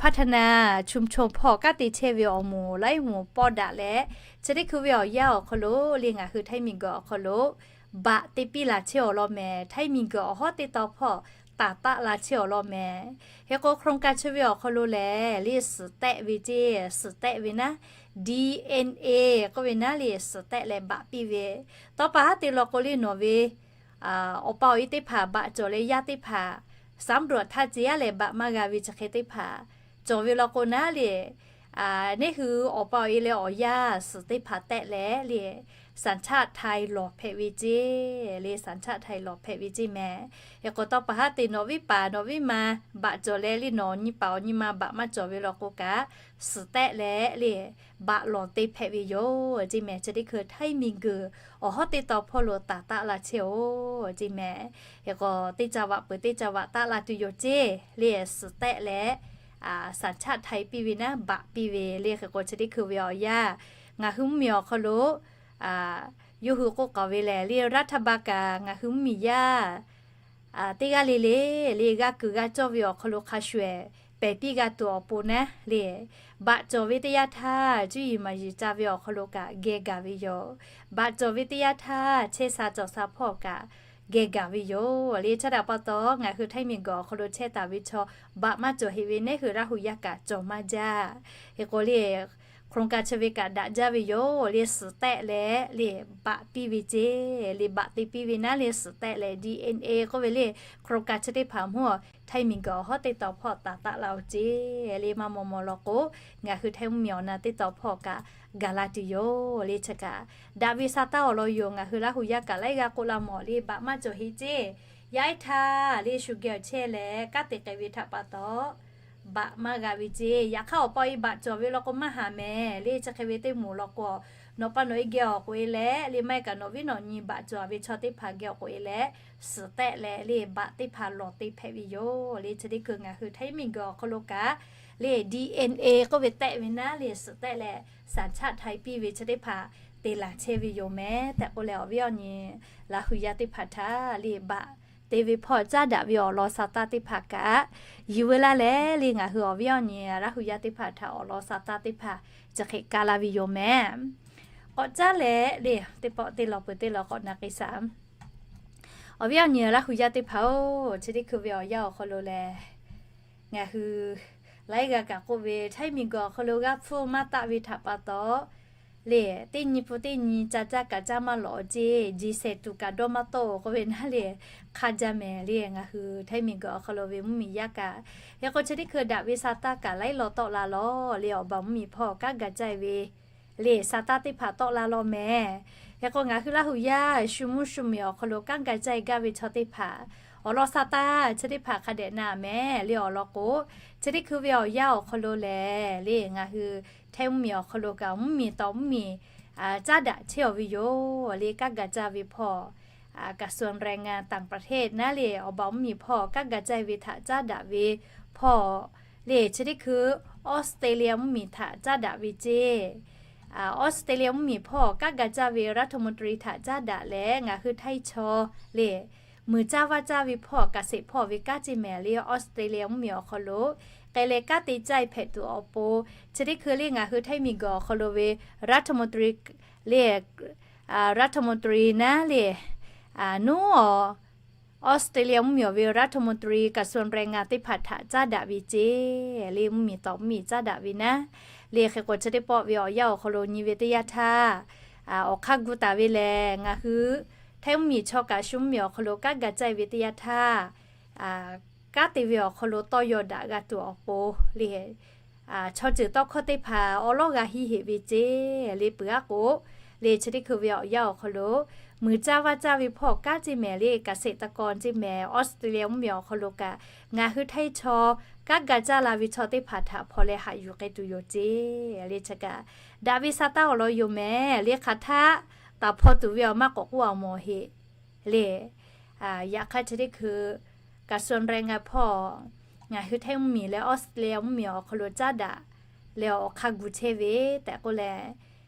พัฒนาชุมชน hpawˇ kanˉ te chehˇ ve awˬ moˍ laiˉ moˍ pawˆ daꞈ leh, chi teˇ hkui ve awˬ yanˇ awˬ hk'aw lo le, ngaˬ hui Htaiˇ miˬguiˬ awˬ hk'aw lo baꞈ te piˇ laˬ chehˇ-aˬ law mehˍ. Htaiˇ miˬguiˬ awˬ hawˉ teˇ tawn hpawˇ taˍ taˆ la chehˇ awˬ lawn mehˍ. Hk'e k'o โครงการ chi ve awˬ hk'aw lo lehˬ le suhˍ tehˆ ve ceˇ, suhˍ tehˆ ve naˉ, D N A k'oˆ ve naˉ le suhˍ tehˆ leh baꞈ piˇ ve. Tawˇ pa haˉ te law k'o le nawˬ ve awˬ pa awˬ e teˇ hpaˍ baꞈ cawˬ leh yaˇ teˇ hpaˍ สำรวจ htaˇ ceˇ yaˇ lehˬ baꞈ maˇ g'a ve chi hk'e teˇ hpaˍ cawˬ ve law k'o naˉ le, neˇ hui awˬ pa awˬ e leh awˬ yaˇ suhˍ teˇ hpaˍ tehˆ leh le สัญชาติไทย lawˬ hpehꞈ ve ceˇ, le สัญชาติไทย lawˬ hpehꞈ ve ceˇ mehˍ. Hk'e k'o tawˇ pa haˉ te nawˬ viˉ paˍ nawˬ viˉ ma baꞈ cawˬ leh le nawˬ nyi paˍ awˬ nyi ma baꞈ maˇ cawˬ ve law k'o kaꞈ, suhˍ tehˆ leh le baꞈ lawˬ te hpehꞈ ve yoˬ ceˇ mehˍ. Chi teˇ hkui ไทย miˬguiˬ awˬ hawˉ teˇ taw hpawˇ lo taˍ taˆ la chehˇ oˬ ceˇ mehˍ. Hk'e k'o teˇ ca vaꞈ peuˬ teˇ ca vaꞈ taˆ la tuˬ yoˬ ceˇ le suhˍ tehˆ leh สัญชาติไทย piˇ ve naˉ baꞈ piˇ ve le. Hk'e k'o chi teˇ hkui ve awˬ yanˇ ngaˬ hui mvuhˇmiˬ awˬ hk'aw lo yawˇ hui k'oˆ k'aoˍ ve lehˬ le รัฐบาล kaꞈ ngaˬ hui mvuhˇmiˬ yaˇ teˇ g'aˇ le le le g'a kuiˬ g'a cawˇ ve awˬ hk'aw lo hk'a shuˍ ehˍ pehˬ piˇ g'a tuˬ awˬ pon naˉ le, baꞈ cawˬ ve teˇ yanˇ htaˇ cuˇ yiˍ maˍ yiˍ ca ve awˬ hk'aw lo kaꞈ geh gaˬ ve yoˬ. Baꞈ cawˬ ve teˇ yanˇ htaˇ chehˇ sha cawˬ sha hpawˇ kaꞈ geh gaˬ ve yoˬ le. Chi htaꞈ pa taw ngaˬ hui ไทย miˬguiˬ awˬ hk'aw lo chehˇ taˍ ve chaw baꞈ maˇ cawˬ heꞈ ve neˇ hui Laˇ hu yaˇ kaꞈ cawˬ maˇ jaˇ. Hk'e k'o le โครงการ chi ve kaꞈ daꞈ jaˇ ve yoˬ le suhˍ tehˆ leh le baꞈ piˇ ve ceˇ, le baꞈ te piˇ ve naˉ le suhˍ tehˆ leh D N A k'oˆ ve le โครงการ chi teˇ hpaˍ mvuhˇ ไทย miˬguiˬ awˬ hawˉ teˇ taw hpawˇ taˍ taˆ la oˬ ceˇ le maˇ maw maw law k'o, ngaˬ hui ไทย mvuhˇmiˬ awˬ na teˇ taw hpawˇ kaꞈ gaˬ la tuˬ yoˬ le. Chi kaꞈ daꞈ ve sa taˇ awˬ lawn yoˬ. Ngaˬ hui Laˇ hu yaˇ kaꞈ laiˉ g'aˇ k'oˆ la mawˬ le baꞈ maˇ cawˬ heꞈ ceˇ. Yaˇ ehˉ htaˇ le shu geh awˬ chehˇ leh kanˉ te k'ai ve htaꞈ pa taw baꞈ maˇ g'a ve ceˇ. Yaꞈ hk'aˇ awˬ pa awˬ e baꞈ cawˬ ve law k'o maˇ haˍ mehˍ le. Chi hk'e ve teˇ moˍ law k'o, nawˬ pa nawˬ e geh awˬ k'oꞈ e leh le maˇ heˆ kaꞈ nawˬ viˉ nawˬ nyi baꞈ cawˬ ve chaw teˇ hpaˍ geh awˬ k'oꞈ e leh suhˍ tehˆ leh le baꞈ teˇ hpaˍ lawˬ te hpehꞈ ve yoˬ le. Chi teˇ hkui ngaˬ hui ไทย miˬguiˬ awˬ hk'aw lo kaꞈ le D N A k'oˆ ve tehˆ ve naˉ le suhˍ tehˆ leh สัญชาติไทย piˇ ve chi teˇ hpaˍ te laˬ chehˇ ve yoˬ mehˍ tehꞈ k'oˆ leh awˬ viˉ awˬ nyi Laˇ hu yaˇ teˇ hpaˍ htaꞈ le baꞈ te ve hpawˇ caˉ daꞈ ve awˬ lawn sa taˇ teˇ hpaˍ kaꞈ yuˬ veu laˇ leh le ngaˬ hui awˬ viˉ awˬ nyi Laˇ hu yaˇ teˇ hpaˍ htaꞈ awˬ lawn sa taˇ teˇ hpaˍ chi hk'e ka la ve yoˬ mehˍ. K'awꞈ caˉ leh le teˇ pawˆ teˇ law peuˬ teˇ law k'awꞈ na k'ai shaˍ. Awˬ viˉ awˬ nyi Laˇ hu yaˇ teˇ hpaˍ-oˬ, chi teˇ hkui ve awˬ yanˇ awˬ hk'aw lo lehˬ, ngaˬ hui laiˉ g'a kaꞈ k'oˆ ve ไทย miˬguiˬ awˬ hk'aw lo g'aˇ hpfuhˇ maˇ taˆ ve htaꞈ pa taw le, teˇ nyi pun teˇ nyi ca caˇ kaꞈ caˇ maˇ lawꞈ ceˇ, jiˬ shehˍ tuˬ kaꞈ dawˇ maˇ tawˆ-oˬ k'oˆ ve naˉ le hk'a jaˇ mehˍ le. Ngaˬ hui ไทย miˬguiˬ awˬ hk'aw lo ve mvuhˇmiˬ yaˇ kaꞈ hk'e k'o chi teˇ hkui daꞈ ve sa taˇ kaꞈ laiˉ law tawˆ la lawˬ le awˬ baˬ mvuhˇmiˬ hpawˇ kanˉ ga caˇ ve le sa taˇ teˇ hpaˍ tawˆ la lawˬ mehˍ. Hk'e k'o ngaˬ hui Laˇ hu yaˇ shu mvuhˇ shu miˬ awˬ hk'aw lo kanˉ ga caˇ gaˇ ve chaw teˇ hpaˍ awˬ lawn sa taˇ chi teˇ hpaˍ hk'a dehꞈ na mehˍ le awˬ lawn k'o, chi teˇ hkui ve awˬ yanˇ awˬ hk'aw lo lehˬ le ngaˬ hui ไทย mvuhˇmiˬ awˬ hk'aw lo kaꞈ mvuhˇmiˬ tawˍ mvuhˇmiˬ caˉ daꞈ chehˇ-aˬ ve yoˬ le. Kanˉ ga caˇ ve hpawˇ กระทรวงแรงงานต่างประเทศ naˉ le awˬ baˬ mvuhˇmiˬ hpawˇ kanˉ ga caˇ ve htaꞈ caˉ daꞈ ve hpawˇ le chi teˇ hkui Australia mvuhˇmiˬ htaꞈ caˉ daꞈ ve ceˇ. Australia mvuhˇmiˬ hpawˇ kanˉ ga caˇ ve รัฐมนตรี htaꞈ caˉ daꞈ leh ngaˬ hui Htaiˇ chaw le muiˬ caˇ vaˇ caˇ ve hpawˇ เกษตร hpawˇ ve kanˉ ceˇ mehˍ le Australia mvuhˇmiˬ awˬ hk'aw lo k'ai leh kanˉ te caˇ-e hpehꞈ tuˬ awˬ pon, chi teˇ hkui le ngaˬ hui Htaiˇ miˬguiˬ awˬ hk'aw lo ve รัฐมนตรี le รัฐมนตรี naˉ le nuˉ awˬ Australia mvuhˇmiˬ awˬ ve รัฐมนตรี กระทรวงแรงงาน teˇ hpaˍ htaꞈ caˉ daꞈ ve ceˇ le mvuhˇmiˬ tawˍ mvuhˇmiˬ caˉ daꞈ ve naˉ le hk'e k'o chi teˇ pawˆ ve awˬ yanˇ awˬ hk'aw lo nyi ve teˇ yanˇ htaˇ awˬ hk'aˇ gu taˍ ve lehˬ ngaˬ hui Htaiˇ mvuhˇmiˬ chaw kaꞈ shu mvuhˇmiˬ awˬ hk'aw lo kanˉ ga caˇ ve teˇ yanˇ htaˇ kanˉ te ve awˬ hk'aw lo tawˇ yaw daꞈ g'a tuˬ awˬ pon le chaw ceuˬ tawˇ hkawˇ teˇ hpaˍ awˉ lawˉ g'a hiˇ heꞈ ve ceˇ le peuˬ aˉ k'o le chi teˇ hkui ve awˬ yanˇ awˬ hk'aw lo muiˬ caˇ vaˇ caˇ ve hpawˇ kanˉ ceˇ mehˍ le เกษตรกร ceˇ mehˍ Australia mvuhˇmiˬ awˬ hk'aw lo kaꞈ ngaˬ hui Htaiˇ chaw kanˉ ga caˇ la ve chaw teˇ hpaˍ htaꞈ hpaw leh haꞈ yuˬ k'ai tuˬ yoˬ ceˇ le chi kaꞈ daꞈ ve sa taˇ awˬ lawn yoˬ mehˍ le hk'aˬ htaˆ taˍ hpaw tuˬ ve awˬ maˇ k'awꞈ k'oˆ a mawˬ heꞈ le. Yaꞈ hk'aˇ chi teˇ hkui กระทรวงแรงงาน hpawˇ ngaˬ hui Htaiˇ mvuhˇmiˬ leh Australia mvuhˇmiˬ awˬ hk'aw lo caˉ daꞈ leh awˬ hk'aˇ gu chehˇ ve tehꞈ k'oˆ leh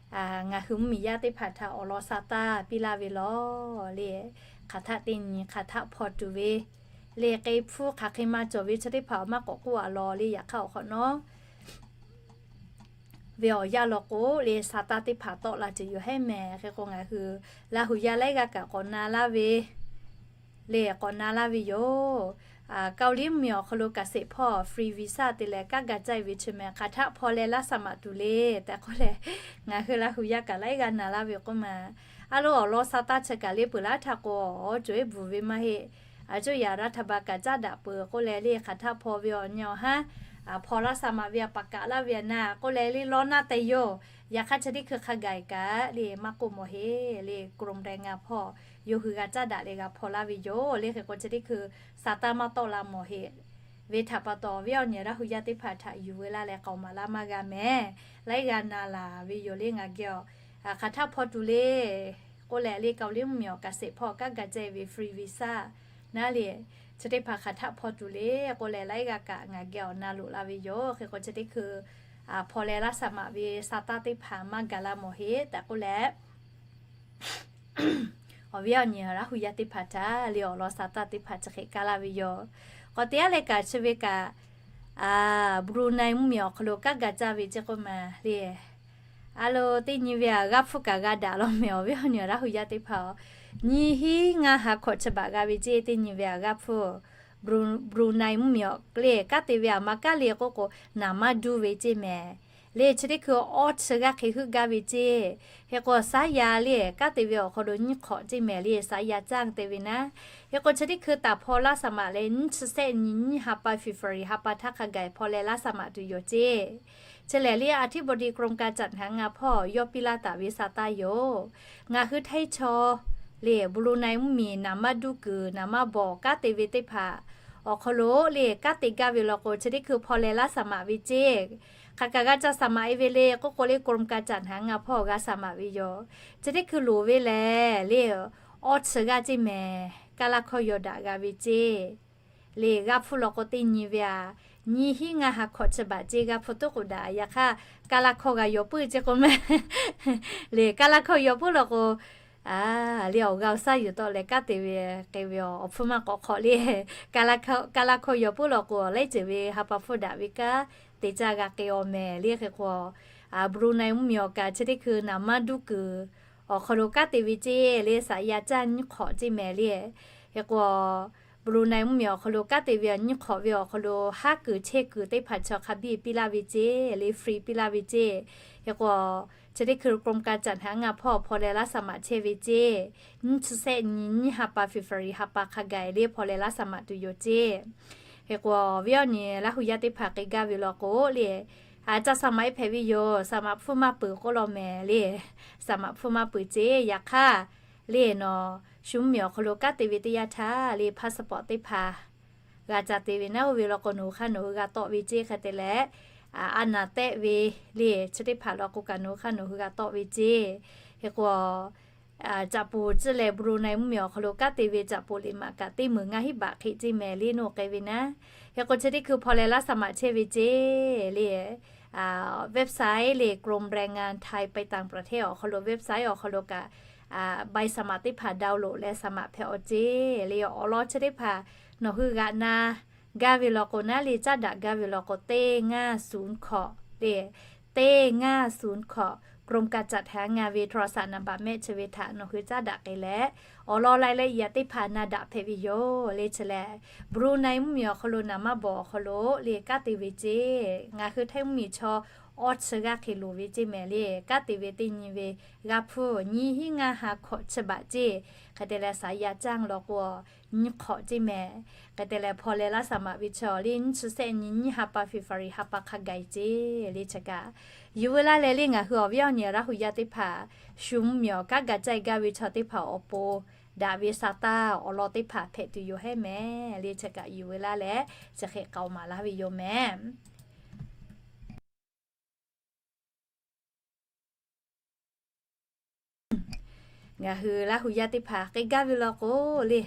ngaˬ hui mvuhˇmiˬ yaˇ teˇ hpaˍ htaꞈ awˬ lawn sa taˇ piˇ laˇ ve lawˬ le. Hk'aˬ htaˆ teˇ nyi hk'aˬ htaˆ hpaw tuˬ ve le k'ai hpfuhˇ hk'aˬ hk'e ma cawˬ ve chi teˇ hpaˍ awˬ maˇ k'awꞈ k'oˆ a lawˬ le. Yaꞈ hk'aˇ awˬ hk'awꞈ nawˉ ve awˬ yanˇ law k'o le sa taˇ teˇ hpaˍ tawˆ la ceuˬ yoˬ heˉ mehˍ. Hk'e k'o ngaˬ hui Laˇ hu yaˇ laiˉ g'aˇ kaꞈ k'awꞈ na laˇ ve le k'awꞈ na laˇ ve yoˬ. Kaoˍliˇ mvuhˇmiˬ awˬ hk'aw lo kaꞈ sheˍ hpawˇ free visa te leh kanˉ ga caˇ ve chi mehˍ, hk'aˬ htaˆ hpaw leh laˇ saˍ maꞈ tuˬ le tehꞈ k'oˆ leh, ngaˬ hui Laˇ hu yaˇ kaꞈ laiˉ g'aˇ na laˇ ve k'oˆ ma. A lo awˬ lawn sa taˇ chi kaꞈ le peuˬ laˇ htaˇ k'o, awˬ cawˬ eˉ bvuhˬ ve maˇ heˆ. A coˇ yaꞈ raˇ htaꞈ ba kaꞈ caˉ daꞈ peuˬ k'oˆ leh le, hk'aˬ htaˆ hpaw ve awˬ nyi awˬ haˉ, hpaw laˇ saˍ maꞈ ve a paˍ kaꞈ laˇ ve a na k'oˆ leh le lawˇ naˆ teh yoˬ. Yaꞈ hk'aˇ chi teˇ hkui hk'a gaˬ kaꞈ le maˇ k'oˆ mawˬ heˆ le, กรมแรงงาน hpawˇ yawˇ hui g'a caˉ daꞈ leh g'a hpaw laˇ ve yoˬ le. Hk'e k'o chi teˇ hkui sa taˇ maˇ tawˆ la mawˬ heˆ. Ve htaꞈ pa taw, awˬ viˉ awˬ nyi Laˇ hu yaˇ teˇ hpaˍ htaꞈ yuˬ veu laˇ leh k'aoˍ maˍ laˇ maˇ g'a mehˍ. Laiˉ g'aˇ na laˬ ve yoˬ le ngaˬ geh a. Hk'aˬ htaˆ hpaw tuˬ le k'oˆ leh le, Kaoˍliˇ mvuhˇmiˬ awˬ kaꞈ sheˍ hpawˇ kanˉ ga caˇ ve free visa naˉ le, chi teˇ hpaˍ hk'aˬ htaˆ hpaw tuˬ le k'oˆ leh, laiˉ g'aˇ kaꞈ ngaˬ geh awˬ na loꞈ la ve yoˬ. Hk'e k'o chi teˇ hkui hpaw leh laˇ saˍ maꞈ ve sa taˇ teˇ hpaˍ maˇ gaˬ la mawˬ heˆ tehꞈ k'oˆ leh, awˬ viˉ awˬ nyi Laˇ hu yaˇ teˇ hpaˍ htaꞈ le awˬ lawn sa taˇ teˇ hpaˍ chi hk'e kaˇ laˇ ve yoˬ. K'awꞈ te aˉ leh kaꞈ chi ve kaꞈ, Brunei mvuhˇmiˬ awˬ hk'aw lo kanˉ ga caˇ ve ceˇ k'oˆ ma le. A lo teˇ nyi ve a g'aˇ hpfuhˇ kaꞈ g'a daꞈ law mehˍ, awˬ viˉ awˬ nyi Laˇ hu yaˇ teˇ hpaˍ-oˬ, nyiˇ hinˉ ngaˇ ha hkawꞈ chi baꞈ g'a ve ceˇ. Teˇ nyi ve a g'aˇ hpfuhˇ Brunei mvuhˇmiˬ awˬ le kanˉ te ve a ma kaˉ le k'oˆ k'o, naˍ maˇ duˇ ve ceˇ mehˍ. Le chi teˇ hkui awˇ chi g'aˇ hk'e heuˆ gaˇ ve ceˇ. Hk'e k'o saˉ yaˇ le kanˉ te ve awˬ hk'aw lo nyiˇ hk'awꞈ ceˇ mehˍ le, saˉ yaˇ caˇ te ve naˉ. Hk'e k'o chi teˇ hkui taˍ hpaw laˇ saˍ maꞈ leh nyiˇ chi sehˆ nyi nyiˇ ha pa February ha pa htaˇ hk'a gaˬ hpaw leh laˇ saˍ maꞈ tuˬ yoˬ ceˇ. Chi lehˬ le อธิบดีกรมการจัดหางาน hpawˇ yawˇ piˇ laˇ taˍ ve sa taˇ yoˬ. Ngaˬ hui Htaiˇ chaw le Brunei mvuhˇmiˬ naˍ maˇ duˇ kuiˬ naˍ maˇ bawˬ kanˉ te ve teˇ hpaˍ awˬ hk'aw lo le kanˉ te gaˇ ve law k'o, chi teˇ hkui hpaw leh laˇ saˍ maꞈ ve ceˇ. Hk'aˬ kaꞈ g'a ca saˍ maꞈ e ve le k'oˆ k'o le, กรมการจัดหางาน hpawˇ g'a saˍ maꞈ ve yoˬ. Chi teˇ hkui loˍ ve lehˬ le, awˇ chi g'aˇ ceˇ mehˍ, kaˇ laˇ hkawˇ yaw daꞈ g'a ve ceˇ. Le g'aˇ hpfuhˇ law k'o teˇ nyi ve a, nyiˇ hinˉ ngaˇ ha hkawꞈ chi baꞈ ceˇ g'aˇ hpfuhˇ tuˉ k'oꞈ daꞈ. Yaꞈ hk'aˇ kaˇ laˇ hkawˇ g'a yaw puiˉ ceˇ k'oˆ ma. Le kaˇ laˇ hkawˇ yaw puiˉ law k'o, le awˬ g'a awˬ saˉ yuˬ tawˆ leh kanˉ te ve k'ai ve awˬ hpfuhˇ maˇ k'awꞈ hk'awꞈ le. Kaˇ laˇ hkawˇ yaw puiˉ law k'o, laiˉ ceuˬ ve ha pa hpfuhˇ daꞈ ve kanˉ te caˇ g'a k'ai awˬ mehˍ le. Hk'e k'o, Brunei mvuhˇmiˬ awˬ kaꞈ chi teˇ hkui naˍ maˇ duˇ kuiˬ awˬ hk'aw lo kanˉ te ve ceˇ le, saˉ yaˇ caˇ nyiˇ hk'awꞈ ceˇ mehˍ le. Hk'e k'o, Brunei mvuhˇmiˬ awˬ hk'aw lo kanˉ te ve nyiˇ hk'awꞈ ve awˬ hk'aw lo haˉ kuiˬ chehˇ kuiˬ teˇ hpaˍ chaw hk'a biˇ piˇ laˇ ve ceˇ le, free piˇ laˇ ve ceˇ. Hk'e k'o, chi teˇ hkui กรมการจัดหางาน hpawˇ hpaw leh laˇ saˍ maꞈ chehˇ ve ceˇ. Nyiˇ chi sehˆ nyi nyiˇ ha pa February ha pa hk'a gaˬ le hpaw leh laˇ saˍ maꞈ tuˬ yoˬ ceˇ. Hk'e k'o, awˬ viˉ awˬ nyi Laˇ hu yaˇ teˇ hpaˍ k'ai gaˇ ve law k'o le, a ca saˍ maꞈ e hpehꞈ ve yoˬ. Saˍ maꞈ hpfuhˇ maˇ peuˬ k'oˆ law mehˍ le. Saˍ maꞈ hpfuhˇ maˇ peuˬ ceˇ. Yaꞈ hk'aˇ le nawˬ shu mvuhˇmiˬ awˬ hk'aw lo kanˉ te ve teˇ yanˇ htaˇ le passport teˇ hpaˍ g'a ca te ve naˉ oˇ ve law k'o, nawˬ hui hk'aˇ nawˬ hui g'a tawˆ ve ceˇ. Hk'e te leh, a naˍ tehˆ ve le chi teˇ hpaˍ law k'o kaꞈ nawˬ hui hk'aˇ nawˬ hui g'a tawˆ ve ceˇ. Hk'e k'o, caꞈ poˍ ciˇ leh Brunei mvuhˇmiˬ awˬ hk'aw lo kanˉ te ve caꞈ poˍ liꞈ maꞈ kaꞈ teˇ meunˍ ngaˇ hinˉ baꞈ hk'e ceˇ mehˍ le, nawˬ k'ai ve naˉ. Hk'e k'o chi teˇ hkui hpaw leh laˇ saˍ maꞈ chehˇ ve ceˇ le, website le กรมแรงงานไทยไปต่างประเทศ awˬ hk'aw lo website awˬ hk'aw lo kaꞈ ใบสมัคร teˇ hpaˍ download leh saˍ maꞈ hpehꞈ awˬ ceˇ le. Awˬ lawn chi teˇ hpaˍ nawˬ hui g'aꞈ na gaˇ ve law k'o naˉ le, caˉ daꞈ gaˇ ve law k'o, teˇ ngaˇ suˍ hkawꞈ le, teˇ ngaˇ suˍ hkawꞈ กรมการจัดหางาน ve โทรศัพท์ naˍ baꞈ mehˆ chi ve htaꞈ nawˬ hui caˉ daꞈ k'ai leh, awˬ lawn lai leh yaꞈ teˇ hpaˍ na daꞈ hpehꞈ ve yoˬ le. Chi lehˬ Brunei mvuhˇmiˬ awˬ hk'aw lo naˍ maˇ bawˬ awˬ hk'aw lo le kanˉ te ve ceˇ. Ngaˬ hui Htaiˇ mvuhˇmiˬ chaw awˇ chi g'aˇ hk'e loˍ ve ceˇ mehˍ le. Kanˉ te ve teˇ nyi ve g'aˇ hpfuhˇ nyiˇ hinˉ ngaˇ ha hkawꞈ chi baꞈ ceˇ. Hk'e te leh saˍ yaˇ caˇ law k'o, nyiˇ hk'awꞈ ceˇ mehˍ. Hk'e te leh hpaw leh laˇ saˍ maꞈ ve chaw le nyiˇ chi sehˆ nyi nyiˇ ha pa February ha pa hk'a gaˬ ceˇ le. Chi kaꞈ yuˬ veu laˇ leh le ngaˬ hui awˬ viˉ awˬ nyi Laˇ hu yaˇ teˇ hpaˍ shu mvuhˇmiˬ awˬ kanˉ ga caˇ gaˇ ve chaw teˇ hpaˍ awˬ pon daꞈ ve sa taˇ awˬ lawn teˇ hpaˍ hpehꞈ tuˬ yoˬ hehˉ mehˍ le. Chi kaꞈ yuˬ veu laˇ leh chi hk'e k'aoˍ maˍ laˇ ve yoˬ mehˍ. Ngaˬ hui Laˇ hu yaˇ teˇ hpaˍ k'ai gaˇ ve law k'o le,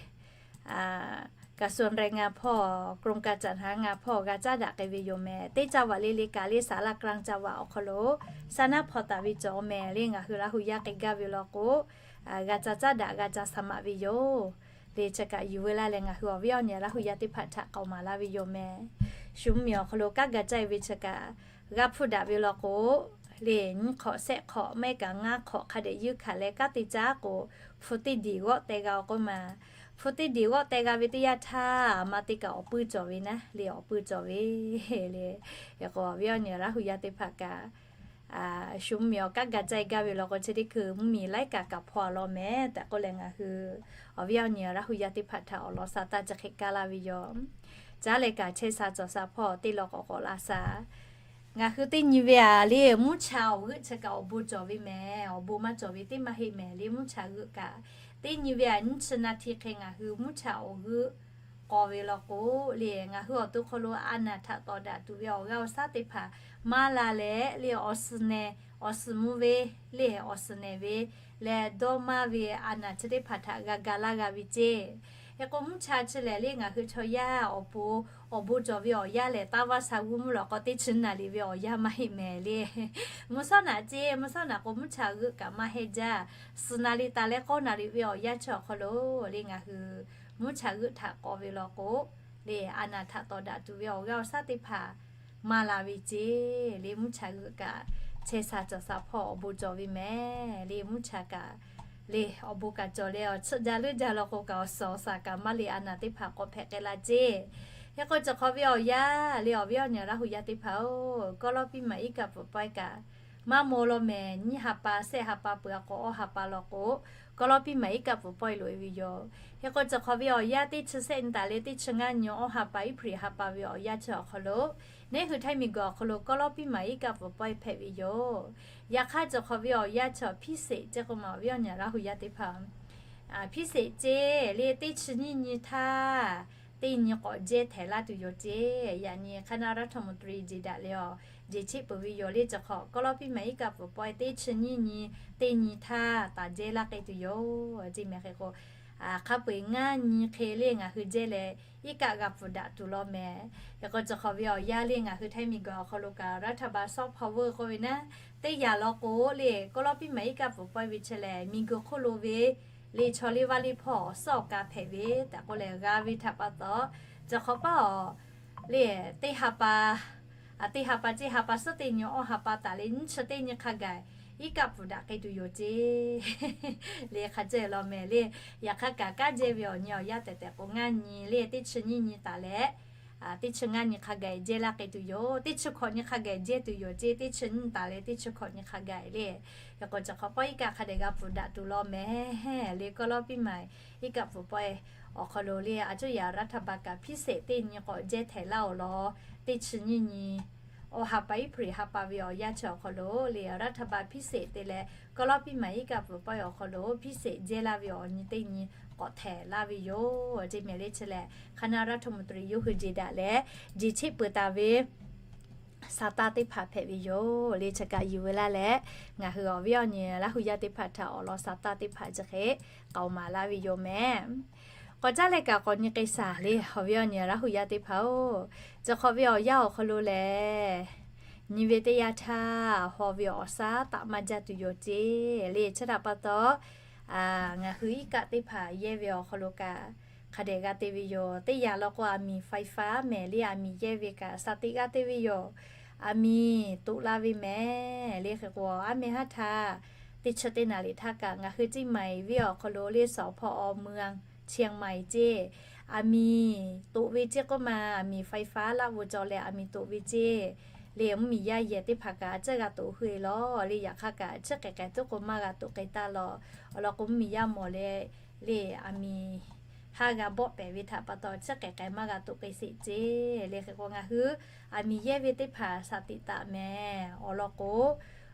กระทรวงแรงงาน hpawˇ กรมการจัดหางาน hpawˇ g'a caˉ daꞈ k'ai ve yoˬ mehˍ. Teˇ caˇ vaꞈ le le kaꞈ le สารากลางจังหวัด awˬ hk'aw lo saˍ naˆ hpaw taˍ ve cawˬ mehˍ le. Ngaˬ hui Laˇ hu yaˇ k'ai gaˇ ve law k'o, g'a ca caˉ daꞈ g'a ca saˍ maꞈ ve yoˬ le. Chi kaꞈ yuˬ veu laˇ leh ngaˬ hui awˬ viˉ awˬ nyi Laˇ hu yaˇ teˇ hpaˍ htaꞈ k'aoˍ maˍ laˇ ve yoˬ mehˍ. Shu mvuhˇmiˬ awˬ hk'aw lo kanˉ ga caˇ ve chi kaꞈ g'aˇ hpfuhˇ daꞈ ve law k'o, le nyiˇ hk'awꞈ sehˆ hk'awꞈ mehˆ kaꞈ ngaˇ hk'awꞈ hk'a dehꞈ yuˇ hkanˍ leh kanˉ te caˇ k'o, hpu teˇ diˬ g'awˆ teh g'a-o k'oˆ ma. Hpu teˇ diˬ g'awˇ teh g'a ve teˇ yanˇ htaˇ, a ma te kaꞈ awˬ puiˇ cawˬ ve naˉ le, awˬ puiˇ cawˬ ve le. Hk'e k'o, awˬ viˉ awˬ nyi Laˇ hu yaˇ teˇ hpaˍ kaꞈ, shu mvuhˇmiˬ awˬ kanˉ ga caˇ gaˇ ve law k'o, chi teˇ hkui mvuhˇmiˬ laiˉ kaꞈ kaꞈ hpaw a law mehˍ tehꞈ k'oˆ leh, ngaˬ hui awˬ viˉ awˬ nyi Laˇ hu yaˇ teˇ hpaˍ htaꞈ awˬ lawn sha taˇ chi hk'e kaˇ laˇ ve yoˬ. Caˉ leh kaꞈ chehˇ sha cawˬ sha hpawˇ teˇ law k'awꞈ k'awꞈ la sha. Ngaˬ hui teˇ nyi ve aꞈ le, mvuhˇ cha awˬ g'euˆ chi kaꞈ awˬ bon cawˬ ve mehˍ, awˬ bon maˇ cawˬ ve teˇ maˇ heˆ mehˍ le. Mvuhˇ cha g'euˆ kaꞈ teˇ nyi ve aꞈ nyiˇ chi na hti hk'e ngaˬ hui mvuhˇ cha awˬ g'euˆ k'aw ve law k'o le, ngaˬ hui awˬ to hk'aw lo a naˬ htaꞈ tawˍ daꞈ tuˬ ve awˬ g'aˇ awˬ shaˉ teˇ hpaˍ maˇ la leh le, awˬ suhˍ nehˬ awˬ suhˍ mvuh ve le, awˬ suhˍ nehˬ ve leh dawˇ maˇ ve a naˬ chi teˇ hpaˍ htaꞈ g'a ga laˇ g'a ve ceˇ. Hk'e k'o, mvuhˇ cha chi lehˬ le, ngaˬ hui chaw yaˇ awˬ pon awˬ bon cawˬ ve awˬ yanˇ lehˬ, taˇ vaˇ sha g'uˇ mvuhˇ lawˬ k'aw teˇ chi naˍ riˍ ve awˬ yanˇ maˇ heˆ mehˍ le. Mvuhˇ shawˉ naꞈ ceˇ, mvuhˇ shawˉ naꞈ k'o mvuhˇ cha g'euˆ kaꞈ maˇ heˆ jaˇ. Suhˍ naˍ riˍ taˍ leh k'awˇ naˍ riˍ ve awˬ yanˇ chi awˬ hk'aw lo le, ngaˬ hui mvuhˇ cha g'euˆ htaꞈ k'aw ve law k'o le, a naˬ htaꞈ tawˍ daꞈ tuˬ ve awˬ g'aˇ awˬ shaˉ teˇ hpaˍ maˇ la ve ceˇ le. Mvuhˇ cha g'euˆ kaꞈ chehˇ sha cawˬ sha hpawˇ awˬ bon cawˬ ve mehˍ le. Mvuhˇ cha kaꞈ le, awˬ bon kaꞈ cawˬ leh awˬ tsuhˆ jaˇ leuˉ jaˇ law k'o kaꞈ, awˬ suhˍ awˬ shaˍ kaꞈ maˇ le, a naˬ teˇ hpaˍ k'awꞈ hpehꞈ k'ai la ceˇ. Hk'e k'o, chi hk'awꞈ ve awˬ yanˇ le, awˬ viˉ awˬ nyi Laˇ hu yaˇ teˇ hpaˍ-oˬ, kawˇ lawˇ piˇ maˍ iˉ kaˆ pfuhˍ pawehˇ kaꞈ maˇ maw law mehˍ. Nyiˇ ha pa, shehˆ ha pa peuˬ a k'o, awˇ ha pa law k'o, kawˇ lawˇ piˇ maˍ iˉ kaˆ pfuhˍ pawehˇ loꞈ e ve yoˬ. Hk'e k'o, chi hk'awꞈ ve awˬ yanˇ teˇ chi shehˆ nyi taˍ leh teˇ chi ngaˇ nyi awˇ ha pa, April ha pa ve awˬ yanˇ chi awˬ hk'aw lo, neˉ hui Htaiˇ miˬguiˬ awˬ hk'aw lo kawˇ lawˇ piˇ maˍ iˉ kaˆ pfuhˍ pawehˇ hpehꞈ ve yoˬ. Yaꞈ hk'aˇ, chi hk'awꞈ ve awˬ yanˇ chi awˬ hpiˇ sheˍ ceˇ k'oˆ ma, awˬ viˉ awˬ nyi Laˇ hu yaˇ teˇ hpaˍ, hpiˇ sheˍ ceˇ le, teˇ chi nyiˇ nyi htaˇ teˇ nyi k'awꞈ jehˇ htehˍ laˇ tuˬ yoˬ ceˇ. Yaꞈ nyi hk'aˇ naˆ รัฐมนตรี jeˬ daꞈ leh awˬ jeˬ cheˆ peuˬ ve yoˬ le. Chi hk'awꞈ kawˇ lawˇ piˇ maˍ iˉ kaˆ pfuhˍ pawehˇ teˇ chi nyiˇ nyi, teˇ nyi htaˇ taˍ jehˇ laˇ k'ai tuˬ yoˬ ceˇ mehˍ. Hk'e k'o, hk'a peu-eˬ ngaˇ nyi hk'e le ngaˬ hui jehˇ leh iˉ kaˆ g'a pfuhˍ daꞈ tuˬ law mehˍ. Hk'e k'o, chi hk'awꞈ ve awˬ yanˇ le ngaˬ hui Htaiˇ miˬguiˬ awˬ hk'aw lo kaꞈ รัฐบาล soft power k'oˆ ve naˉ, teˇ yanˇ law k'o le, kawˇ lawˇ piˇ maˍ iˉ kaˆ pfuhˍ pawehˇ ve chi lehˬ, miˬguiˬ hk'oˆ lo ve le chaw liˇ vaˇ liˇ hpawˇ awˬ suhˉ awˬ ka hpehꞈ ve tehꞈ k'oˆ leh g'a ve htaꞈ pa taw, chi hk'awꞈ paˉ awˬ le, teˇ ha pa, teˇ ha pa ceˇ, ha pa suhˉ teˇ nyi awˇ ha pa taˍ leh nyiˇ chi teˇ nyi hk'a gaˬ iˉ kaˆ pfuhˍ daꞈ k'ai tuˬ yoˬ ceˇ le. Hk'a ceh law mehˍ le. Yaꞈ hk'aˇ kaꞈ, kanˉ jehˇ ve awˬ nyi awˬ yanˇ tehꞈ tehꞈ k'o, ngaˇ nyi le teˇ chi nyiˇ nyi taˍ leh teˇ chi ngaˇ nyi hk'a gaˬ jehˇ laˇ k'ai tuˬ yoˬ. Teˇ chi hkawꞈ nyi hk'a gaˬ jehˇ tuˬ yoˬ ceˇ. Teˇ chi nyiˇ taˍ leh teˇ chi hkawꞈ nyi hk'a gaˬ le. Yaꞈ k'o, chi hk'awꞈ paˉ iˉ kaˆ hk'a dehꞈ g'a pfuhˍ daꞈ tuˬ law mehˍ le. Kawˇ lawˇ piˇ maˍ iˉ kaˆ pfuhˍ pawehˇ awˬ hk'aw lo le, a cuˇ yaꞈ รัฐบาล kaꞈ พิเศษ teˇ nyi k'awꞈ jehˇ htehˍ laˇ-oˬ law, teˇ chi nyiˇ nyi awˇ ha pa, April ha pa ve awˬ yanˇ chi awˬ hk'aw lo le, รัฐบาล พิเศษ te leh kawˇ lawˇ piˇ maˍ iˉ kaˆ pfuhˍ pawehˇ awˬ hk'aw lo พิเศษ jehˇ laˇ ve awˬ nyi teˇ nyi k'awꞈ htehˍ laˇ ve yoˬ ceˇ mehˍ le. Chi lehˬ hk'aˇ naˆ รัฐมนตรี yawˇ hui jeˬ daꞈ leh jeˬ cheˆ peuˬ taˍ ve sa taˇ teˇ hpaˍ hpehꞈ ve yoˬ le. Chi kaꞈ yuˬ ve laˇ leh, ngaˬ hui awˬ viˉ awˬ nyi Laˇ hu yaˇ teˇ hpaˍ htaꞈ awˬ lawn sa taˇ teˇ hpaˍ chi hk'e k'aoˍ maˍ laˇ ve yoˬ mehˍ. K'awꞈ caˉ leh kaꞈ k'awꞈ nyi k'ai shaˍ le, awˬ viˉ awˬ nyi Laˇ hu yaˇ teˇ hpaˍ-oˬ, chi hk'awꞈ ve awˬ yanˇ awˬ hk'aw lo lehˬ, nyi ve teˇ yanˇ htaˇ haw ve awˬ shaˉ taꞈ maˇ jaˇ tuˬ yoˬ ceˇ le. Chi htaꞈ pa taw, ngaˬ hui iˉ kaˆ teˇ hpaˍ yehˇ ve awˬ hk'aw lo kaꞈ hk'a dehꞈ g'a te ve yoˬ. Teˇ yanˇ law k'o, aˬ miˍ ไฟฟ้า mehˍ le, aˬ miˍ yehˇ ve kaꞈ sha teꞈ g'aˇ te ve yoˬ. Aˬ miˍ toꞈ la ve mehˍ le. Hk'e k'o, aˉ meh haˉ htaˇ teˇ chi teˇ naˍ riˍ htaˇ kaꞈ ngaˬ hui เชียงใหม่ venˇ awˬ hk'aw lo le, สภ.เมืองเชียงใหม่ ceˇ, aˬ miˍ toꞈ ve ceˇ k'oˆ ma, aˬ miˍ ไฟฟ้า laˆ g'aw cawˬ leh aˬ miˍ toꞈ ve ceˇ le. Mvuhˇmiˬ yaˇ yehˬ teˇ hpaˍ kaꞈ a ciˉ g'a toꞈ hui e law le. Yaꞈ hk'aˇ kaꞈ, chi hk'e hk'e tuˉ k'o maˇ g'a toꞈ k'ai taˇ law. Awˬ lawn k'o, mvuhˇmiˬ yaˇ mawˬ leh le, aˬ miˍ haˉ g'a bawˆ pehˍ ve htaꞈ pa taw, chi hk'e hk'e maˇ g'a toꞈ k'ai sheˍ ceˇ le. Hk'e k'o, ngaˬ hui aˬ miˍ yehˇ ve teˇ hpaˍ sha teꞈ taꞈ mehˍ. Awˬ lawn k'o,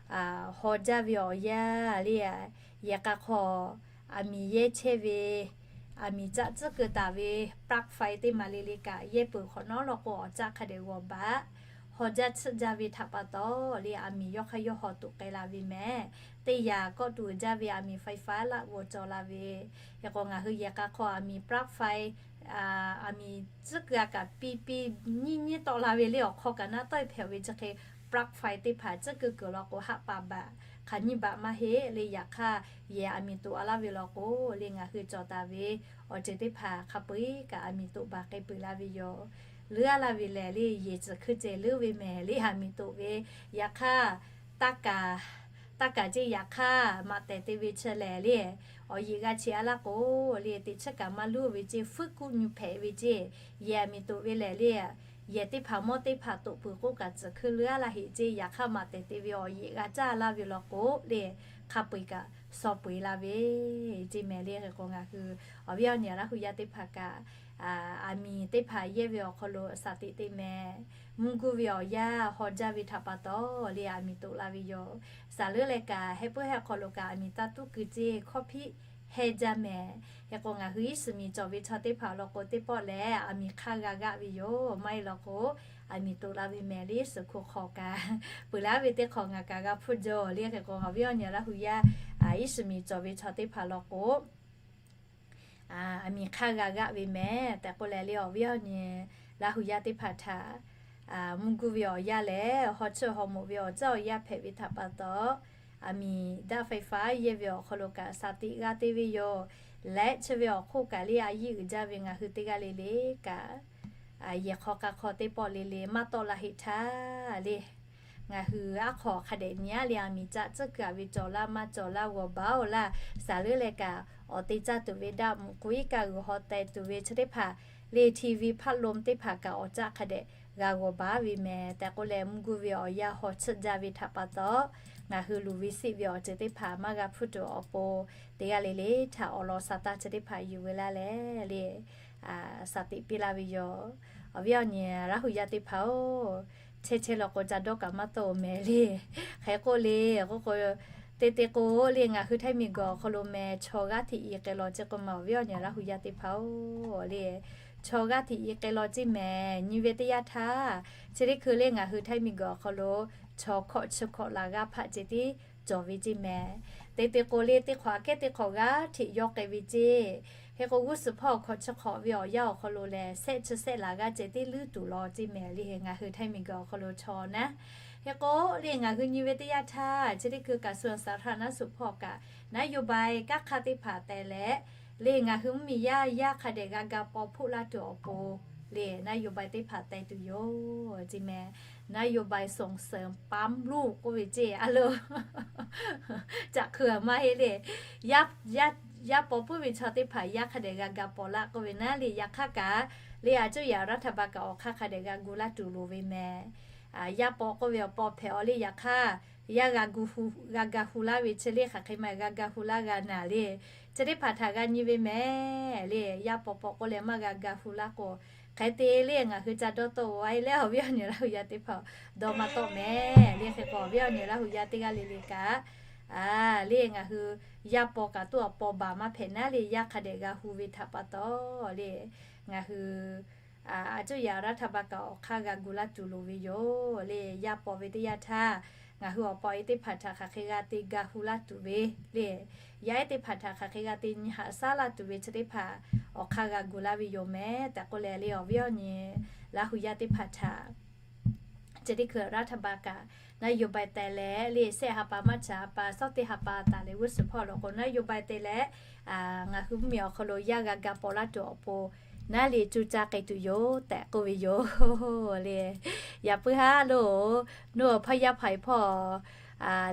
haw jaˇ ve awˬ yanˇ le, yehˬ k'a hk'aw aˬ miˍ yehˇ chehˇ ve, aˬ miˍ caˆ tcuhˉ keu taˍ ve ปลั๊กไฟ teˇ maˍ le le kaꞈ yehˇ peuˬ hk'awꞈ nawˉ law k'o, awˬ caˆ hk'a dehꞈ g'awˬ baꞈ. Haw jaˇ tsuhˆ jaˇ ve htaꞈ pa taw le, aˬ miˍ yawˇ hk'aˇ yawˇ haw toꞈ k'ai la ve mehˍ. Teˇ yanˇ kawˆ tuˬ jaˇ ve aˬ miˍ ไฟฟ้า laˆ g'aw cawˬ la ve. Hk'e k'o, ngaˬ hui yehˬ k'a hk'aw aˬ miˍ ปลั๊กไฟ aˬ miˍ tcuhˉ keu a kaꞈ piˇ piˇ nyiˇ nyiˇ tawˆ la ve le. Awˬ hk'aw kaꞈ naˉ tawˆ e hpehꞈ ve chi hk'e ปลั๊กไฟ teˇ hpaˍ tcuhˉ keu kuiˬ law k'o, haˆ pa baꞈ, hk'aˬ nyiˇ baꞈ maˇ heˆ le. Yaꞈ hk'aˇ, yehˬ aˬ miˍ toꞈ a laˇ ve law k'o le, ngaˬ hui cawˬ taˍ ve awˬ ceuˬ teˇ hpaˍ hk'a peu-eˬ kaꞈ aˬ miˍ toꞈ baˬ k'ai peuˬ laˇ ve yoˬ. Leuˉ a laˇ ve lehˬ le, yehˬ tcuhˬ hkui ceh leuˉ ve mehˍ le, aˬ miˍ toꞈ ve. Yaꞈ hk'aˇ, taˇ kaˍ, taˇ kaˍ ceˇ. Yaꞈ hk'aˇ, maꞈ tehˬ te ve chi lehˬ le, awˬ yeꞈ g'a cheꞈ a laˇ k'o, le teꞈ chiˉ kaꞈ maˇ luˇ ve ceˇ, fuˉ kuˆ nyu hpehꞈ ve ceˇ, yehˬ miˬ toꞈ ve lehˬ le, yehˬ teˇ hpaˍ mawˇ teˇ hpaˍ toꞈ peuˬ k'oˆ kaꞈ tcuhˬ hkui leuˉ a laˇ heꞈ ceˇ, yaꞈ hk'aˇ maꞈ tehˬ te ve awˬ yeꞈ g'a caˇ laˇ ve law k'o le, hk'a peu eˬ kaꞈ shaw peu eˬ la ve ceˇ mehˍ le. Hk'e k'o ngaˬ hui awˬ viˉ awˬ nyi Laˇ hu yaˇ teˇ hpaˍ kaꞈ, aˬ miˍ teˇ hpaˍ yehˇ ve awˬ hk'aw lo shaˍ tiꞈ te mehˍ, mvuhˇ guˇ ve awˬ yanˇ haw jaˇ ve htaꞈ pa taw le, aˬ miˍ toꞈ la ve yoˬ. Shaˍ leuˉ leh kaꞈ heh puiˉ heh hk'aw lo kaꞈ aˬ miˍ taˇ tuˉ keu ceˇ, hkawˇ hpiˆ heh jaˇ mehˍ. Hk'e k'o ngaˬ hui iˉ shiˍ miˍ cawˬ ve chaw teˇ hpaˍ law k'o teˇ pawˆ lehˬ, aˬ miˍ hk'aˇ g'a g'aˆ ve yoˬ. Maˇ heˆ law k'o, aˬ miˍ toꞈ la ve mehˍ le, suhˍ hko hk'aw kaꞈ peuˬ laˇ ve teˇ hk'awꞈ ngaˬ kaꞈ g'a hpfuhˇ jaˇ le. Hk'e k'o awˬ viˉ awˬ nyi Laˇ hu yaˇ iˉ shiˍ miˍ cawˬ ve chaw teˇ hpaˍ law k'o, aˬ miˍ hk'aˇ g'a g'aˆ ve mehˍ tehꞈ k'oˆ leh le, awˬ viˉ awˬ nyi Laˇ hu yaˇ teˇ hpaˍ htaꞈ mvuhˇ guˇ ve awˬ yanˇ lehˬ, haw chiˇ haw moꞈ ve awˬ caˇ awˬ yanˇ hpehꞈ ve htaꞈ pa taw, aˬ miˍ daꞈ faiˍ faˍ yehˇ ve awˬ hk'aw lo kaꞈ shaˍ tiꞈ g'a te ve yoˬ. Leh chi ve awˬ hk'oˆ kaꞈ le, a yiˇ uiˍ jaˇ ve ngaˬ hui teˇ g'aˇ le le kaꞈ, yehˬ hk'aw k'a hk'aw teˇ pawˆ le le maˇ tawˆ la heˆ htaˇ le, ngaˬ hui aˉ hk'aw hk'a dehꞈ nyi a le, aˬ miˍ caˆ tcuhˉ kuiˬ a ve cawˬ laˇ maˇ cawˬ laˇ g'awˬ baˬ oˬ laˇ. Shaˍ leuˉ leh kaꞈ awˬ te caˇ tuˬ ve daꞈ mvuhꞈ k'oꞈ iˉ kaˆ g'uiˬ haw teh tuˬ ve chi teˇ hpaˍ le, TV พัดลม teˇ hpaˍ kaꞈ awˬ caˆ hk'a dehꞈ g'a g'awˬ baˬ ve mehˍ tehꞈ k'oˆ leh, mvuhˇ guˇ ve awˬ yanˇ haw chiˇ jaˇ ve htaꞈ pa taw, ngaˬ hui luˬ ve siˆ ve awˬ ceuˬ teˇ hpaˍ maˇ g'a hpfuhˇ tuˬ awˬ pon, teˇ g'aˇ le le htaꞈ awˬ lawn sha taˇ chi teˇ hpaˍ yuˬ ve laˇ leh le, shaˍ tiꞈ piˇ laˇ ve yoˬ. Awˬ viˉ awˬ nyi Laˇ hu yaˇ teˇ hpaˍ oˬ, chehˇ chehˇ law k'o ca dawˇ kaꞈ maˇ tawˆ oˬ mehˍ le. Hk'e k'oˆ le k'oˆ k'o, te te k'o le, ngaˬ hui Htaiˇ miˬ guiˬ awˬ hk'aw lo mehˍ chaw g'aˇ hteꞈ i k'ai law ceˇ k'oˆ ma, awˬ viˉ awˬ nyi Laˇ hu yaˇ teˇ hpaˍ oˬ le, chaw g'aˇ hteꞈ i k'ai law ceˇ mehˍ. Nyi ve teˇ yanˇ htaˇ, chi teˇ hkui le ngaˬ hui Htaiˇ miˬ guiˬ awˬ hk'aw lo chaw hkawꞈ chi hkawꞈ laˬ g'a hpaˆ ceh tiˉ cawˬ ve ceˇ mehˍ. Te te k'o le, teˇ hk'awꞈ aꞈ kehˉ teˇ hk'awꞈ g'aˇ hteꞈ yawˇ k'ai ve ceˇ. Hk'e k'o g'uˇ suhˍ hpawˇ awˬ hkawꞈ chi hk'awꞈ ve awˬ yanˇ awˬ hk'aw lo lehˬ, shehˆ chi shehˆ laˬ g'aˇ ceh tiˉ luˇ tuˬ law ceˇ mehˍ le, ngaˬ hui Htaiˇ miˬ guiˬ awˬ hk'aw lo chaw naˉ. Hk'e k'o le ngaˬ hui nyi ve teˇ yanˇ htaˇ, chi teˇ hkui kaꞈ ส่วนสาธารณสุข hpawˇ kaꞈ นโยบาย kanˉ hk'aˇ teˇ hpaˍ teh leh, le ngaˬ hui mvuhˇmiˬ yaˇ yaˇ hk'a dehꞈ g'a ga paw hpoˆ laˇ tuˬ awˬ pon le นโยบาย teˇ hpaˍ teh tuˬ yoˬ ceˇ mehˍ. นโยบาย ส่งเสริมปั๊มลูก k'oˆ ve ceˇ a lo. Caꞈ hkui a maˇ heˆ le, yaˇ paw puiˉ ve chaw teˇ hpaˍ yaˇ hk'a dehꞈ g'a ga paw laˇ k'oˆ ve naˉ le. Yaꞈ hk'aˇ kaꞈ le, a cuˇ yaꞈ รัฐบาล kaꞈ awˬ hk'aˇ hk'a dehꞈ g'a gu laˇ tuˬ loˍ ve mehˍ. Yaˇ paw k'oˆ ve awˬ paw hpehꞈ awˬ le, yaꞈ hk'aˇ yaˇ g'a ga hu laˇ ve chi le, hk'aˬ hk'e ma g'a ga hu laˇ g'a naˍ le. Chi teˇ hpaˍ htaꞈ g'a nyi ve mehˍ le. Yaˇ paw paw k'oˆ leh maˇ g'a ga hu laˇ k'o, hk'e te le ngaˬ hui ca dawˇ tawˆ-o a e leh, awˬ viˉ awˬ nyi Laˇ hu yaˇ teˇ hpaˍ dawˇ maˇ tawˆ mehˍ le. Hk'e k'o awˬ viˉ awˬ nyi Laˇ hu yaˇ teˇ g'aˇ le le kaꞈ, le ngaˬ hui yaˇ paw kaꞈ tuˉ awˬ paw baˬ maˇ hpehꞈ naˉ le, yaˇ hk'a dehꞈ g'a hu ve htaꞈ pa taw le, ngaˬ hui a cuˇ yaꞈ รัฐบาล kaꞈ awˬ hk'aˇ g'a gu laˇ tuˬ loˍ ve yoˬ le. Yaˇ paw ve teˇ yanˇ htaˇ, ngaˬ hui awˬ paw e teˇ hpaˍ htaꞈ hk'aˬ hk'e g'a te ga hu laˇ tuˬ ve le, yaˇ ehˉ teˇ hpaˍ htaꞈ hk'aˬ hk'e g'a te nyi haꞈ shaˉ laˇ tuˬ ve chi teˇ hpaˍ awˬ hk'aˇ g'a gu laˇ ve yoˬ mehˍ tehꞈ k'oˆ leh le, awˬ viˉ awˬ nyi Laˇ hu yaˇ teˇ hpaˍ htaꞈ chi teˇ hkui รัฐบาล kaꞈ นโยบาย teh leh le, shehˆ ha pa maˇ cha ha pa, shawˉ teˇ ha pa taˍ leh g'uˇ suhˍ hpawˇ law k'o นโยบาย teh leh, ngaˬ hui mvuhˇmiˬ awˬ hk'aw lo yaˇ g'a ga paw laˇ tuˬ awˬ pon naˉ le cuˇ caˇ k'ai tuˬ yoˬ tehꞈ k'oˆ ve yoˬ le. Yaꞈ puiˉ haˉ lo, noˇ awˬ hpaˇ yaˇ hpaˍ hpawˇ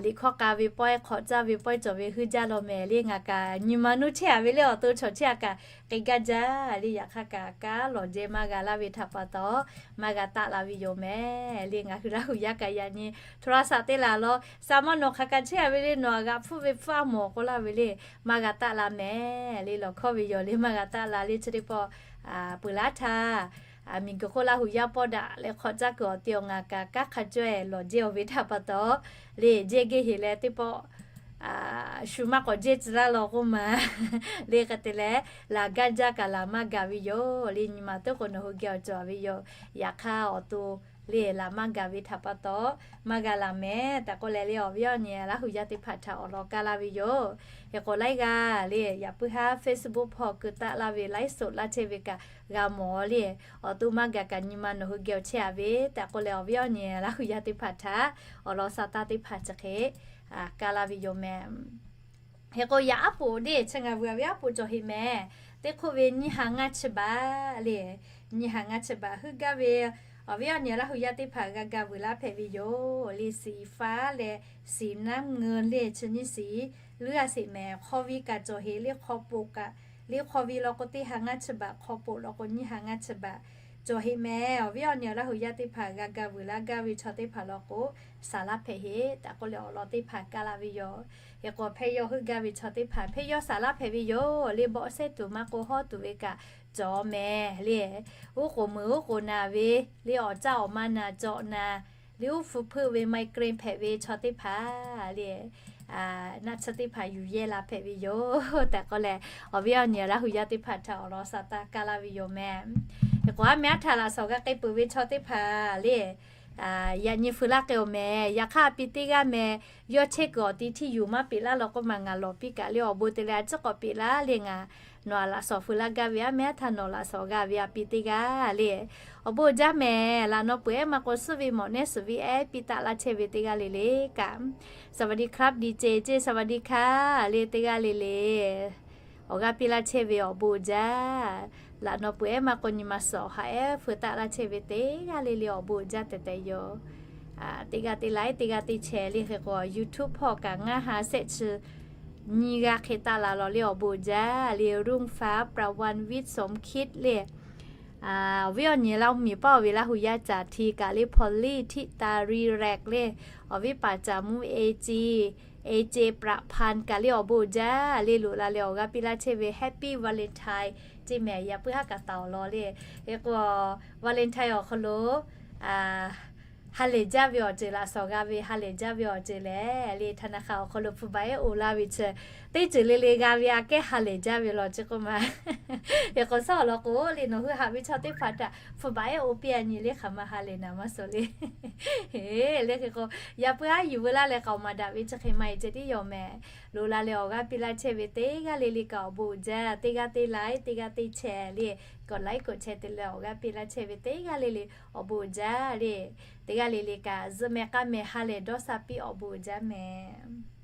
liꞈ hkawˇ k'a ve pawehˇ, hk'awꞈ caˇ ve pawehˇ cawˬ ve heuˆ jaˇ law mehˍ le. Ngaˬ kaꞈ nyi ma nuˇ chehˇ a ve le, awˬ to chaw chehˇ a kaꞈ k'e gaˇ jaˇ le. Yaꞈ hk'aˇ kaꞈ kaˉ lawˬ jehˇ maˇ g'a laˇ ve htaꞈ pa taw, maˇ g'a taˆ la ve yoˬ mehˍ le. Ngaˬ hui Laˇ hu yaˇ kaꞈ yaꞈ nyi โทรศัพท์ te laˬ law, sha maˇ nawˬ hk'aˬ kaꞈ chehˇ a ve le, nawˬ a g'a hpfuhˇ ve hpfuhˇ a mawˬ k'oˆ laˇ ve le, maˇ g'a taˆ la mehˍ le. Lawˬ hkawˇ ve yoˬ le, maˇ g'a taˆ la le. Chi teˇ pawˆ peuˬ laˇ htaˇ, miˬguiˬ hk'oˆ Laˇ hu yaˇ pawˆ daꞈ leh hk'awꞈ caˇ kuiˬ awˬ te awˬ ngaˬ kaꞈ kanˉ hk'a cawehˇ lawˬ jehˇ-oˬ ve htaꞈ pa taw, le jehˇ geh heˍ leh teˇ pawˆ shu maˇ k'awꞈ jehˇ tcuh laˇ law k'oˆ ma le. Hk'e te leh, laˬ gaˇ jaˇ kaꞈ laˬ maˇ gaˬ ve yoˬ le. Nyi ma teˇ k'o nawˬ hui geh awˬ cawˬ ve yoˬ. Yaꞈ hk'aˇ awˬ to le laˬ maˇ gaˬ ve htaꞈ pa taw, maˇ g'a laˬ mehˍ tehꞈ k'oˆ leh le, awˬ viˉ awˬ nyi Laˇ hu yaˇ teˇ hpaˍ htaꞈ awˬ lawn kaˇ laˇ ve yoˬ. Hk'e k'o laiˉ g'aˇ le, yaꞈ puiˉ haˉ Facebook hpawˇ keu taˆ laˇ ve ไลฟ์สด laˇ chehˇ ve kaꞈ g'a mawˬ le. Awˬ to maˇ gaˬ kaꞈ nyi ma nawˬ hui geh awˬ chehˇ a ve tehꞈ k'oˆ leh, awˬ viˉ awˬ nyi Laˇ hu yaˇ teˇ hpaˍ htaꞈ awˬ lawn sha taˇ teˇ hpaˍ chi hk'e kaˇ laˇ ve yoˬ mehˍ. Hk'e k'o yaꞈ aˉ poꞈ le, chi ngaˬ vuiˬ a ve aˉ poꞈ cawˬ heˍ mehˍ. Teˇ hk'oˆ ve nyiˇ ha ngaˇ chi baꞈ le, nyiˇ ha ngaˇ chi baꞈ heuˆ gaˇ ve Awˬ viˉ awˬ nyi Laˇ hu yaˇ teˇ hpaˍ g'a ga vuiˬ laˇ hpehꞈ ve yoˬ. Le สีฟ้า leh สีน้ำเงิน le chi nyiˇ shiˍ luˉ a sheˍ mehˍ. Hk'aw ve kaꞈ cawˬ heꞈ, le hk'aw poꞈ kaꞈ, le hk'aw ve law k'o teˇ ha ngaˇ chi baꞈ, hk'aw poꞈ law k'o nyiˇ ha ngaˇ chi baꞈ cawˬ heꞈ mehˍ. Awˬ viˉ awˬ nyi Laˇ hu yaˇ teˇ hpaˍ g'a ga vuiˬ laˇ gaˇ ve chaw teˇ hpaˍ law k'o, saˍ laˇ hpehꞈ heˆ tehꞈ k'oˆ leh awˬ lawn teˇ hpaˍ kaˇ laˇ ve yoˬ. Hk'e k'o hpehˇ yawˇ heuˆ gaˇ ve chaw teˇ hpaˍ hpehˇ yawˇ saˍ laˇ hpehꞈ ve yoˬ. Le bawˆ sehˉ tuˬ maˇ k'o hawˉ tuˬ ve kaꞈ cawˬ mehˍ le. Uˉ k'oˍ meuˍ uˉ k'oˍ naˍ ve, le awˬ caˇ awˬ ma naˍ cawˬ naˍ, le uˉ hpu hpeuˆ ve ไมเกรน hpehꞈ ve chaw teˇ hpaˍ le, naˆ tsuhˇ teˇ hpaˍ yuˬ yehˇ la hpehꞈ ve yoˬ tehꞈ k'oˆ leh, awˬ viˉ awˬ nyi Laˇ hu yaˇ teˇ hpaˍ htaꞈ awˬ lawn saˍ taˍ kaˇ laˇ ve yoˬ mehˍ. Hk'e k'o aˉ mehˉ aˉ htaˇ laꞈ shawnˍ g'a k'ai peuˬ ve chaw teˇ hpaˍ le, yaꞈ nyi feu laˇ k'ai-oˬ mehˍ. Yaꞈ hk'aˇ a pi teˇ g'aˇ mehˍ, yawˇ chehˇ kuiˬ awˬ ti htiˇ yuˬ maˇ peꞈ laˇ law k'oˆ ma ngaˬ lawˬ piˇ kaꞈ le awˬ bon te leh a ciˉ k'awꞈ peꞈ laˇ le ngaˬ nawˬ aꞈ laꞈ shawnˍ feu laˇ gaˇ ve aˉ mehˉ aˉ htaˇ nawˬ laꞈ shawnˍ g'a ve a pi teˇ g'aˇ le, awˬ bon jaˇ mehˍ. Laꞈ naw peuˬ ehˉ maˇ k'o suhˉ ve mawꞈ nehˉ suhˍ ve ehˉ piˇ taˆ laˇ chehˇ ve teˇ g'aˇ le le kaꞈ, สวัสดีครับ ดีเจ เจ้ สวัสดีค่ะ le teˇ g'aˇ le le awˬ g'aˇ piˇ laˇ chehˇ ve awˬ bon jaˇ. Laꞈ naw peuˬ ehˉ maˇ k'o nyi ma suhˍ awˬ ha ehˉ feu taˆ laˇ chehˇ ve teˇ g'aˇ le le awˬ bon jaˇ tehꞈ tehꞈ yoˬ. Teˇ g'aˇ teˇ like, teˇ g'aˇ teˇ share le hk'e k'o YouTube hpawˇ kaꞈ ngaˇ ha shehˆ chi nyiˇ g'aˇ hk'e taˆ la law le awˬ bon jaˇ le. รุ่งฟ้า ประวันวิทย์ สมคิด le awˬ viˉ awˬ nyi Laˇ hu miˬ paˇ oˬ ve Laˇ hu yaˇ caˬ hti kaꞈ le พอลลี่ ธิตารี แร็ก le awˬ viˉ paˍ caˬ mvuhˇ เอเจ เอเจ ประพันธ์ kaꞈ le awˬ bon jaˇ le loꞈ la leh awˬ g'aˇ piˇ laˇ chehˇ ve Happy Valentine ceˇ mehˍ. Yaꞈ puiˉ haˉ kaꞈ taˍ awˬ lawn le. Hk'e k'o Valentine awˬ hk'aw lo ha lehˬ jaˇ ve awˬ ceuˬ laꞈ shawnˍ g'a ve ha lehˬ jaˇ ve awˬ ceuˬ lehˬ le ธนาคาร awˬ hk'aw lo hpu baˬ ehˉ oˬ laˇ ve chi teˇ ceuˬ le le g'a ve aꞈ kehˉ ha lehˬ jaˇ ve law ceˇ k'oˆ ma. Hk'e k'o shaˉ awˬ lawn k'o le nawˬ hui haꞈ ve chaw teˇ hpaˍ htaꞈ hpu baˬ ehˉ oˬ piˇ a nyi le hk'aˬ ma ha lehˬ naˍ maˇ suh le. Le hk'e k'o yaꞈ puiˉ haˉ yuˬ veu laˇ leh k'aoˍ maˍ daꞈ ve chi hk'e ma e ceh tiˉ yoˬ mehˍ. Loꞈ la leh awˬ g'aˇ piˇ laˇ chehˇ ve teˇ g'aˇ le le kaꞈ awˬ bon jaˇ. Teˇ g'aˇ teˇ like, teˇ g'aˇ teˇ share le, กดไลค์ กดแชร์ te leh awˬ g'aˇ piˇ laˇ chehˇ ve teˇ g'aˇ le le awˬ bon jaˇ le. Teˇ g'aˇ le le kaꞈ zuhꞈ mehˍ k'aˇ mehˍ ha lehˬ dawˇ sha piˇ awˬ bon jaˇ mehˍ.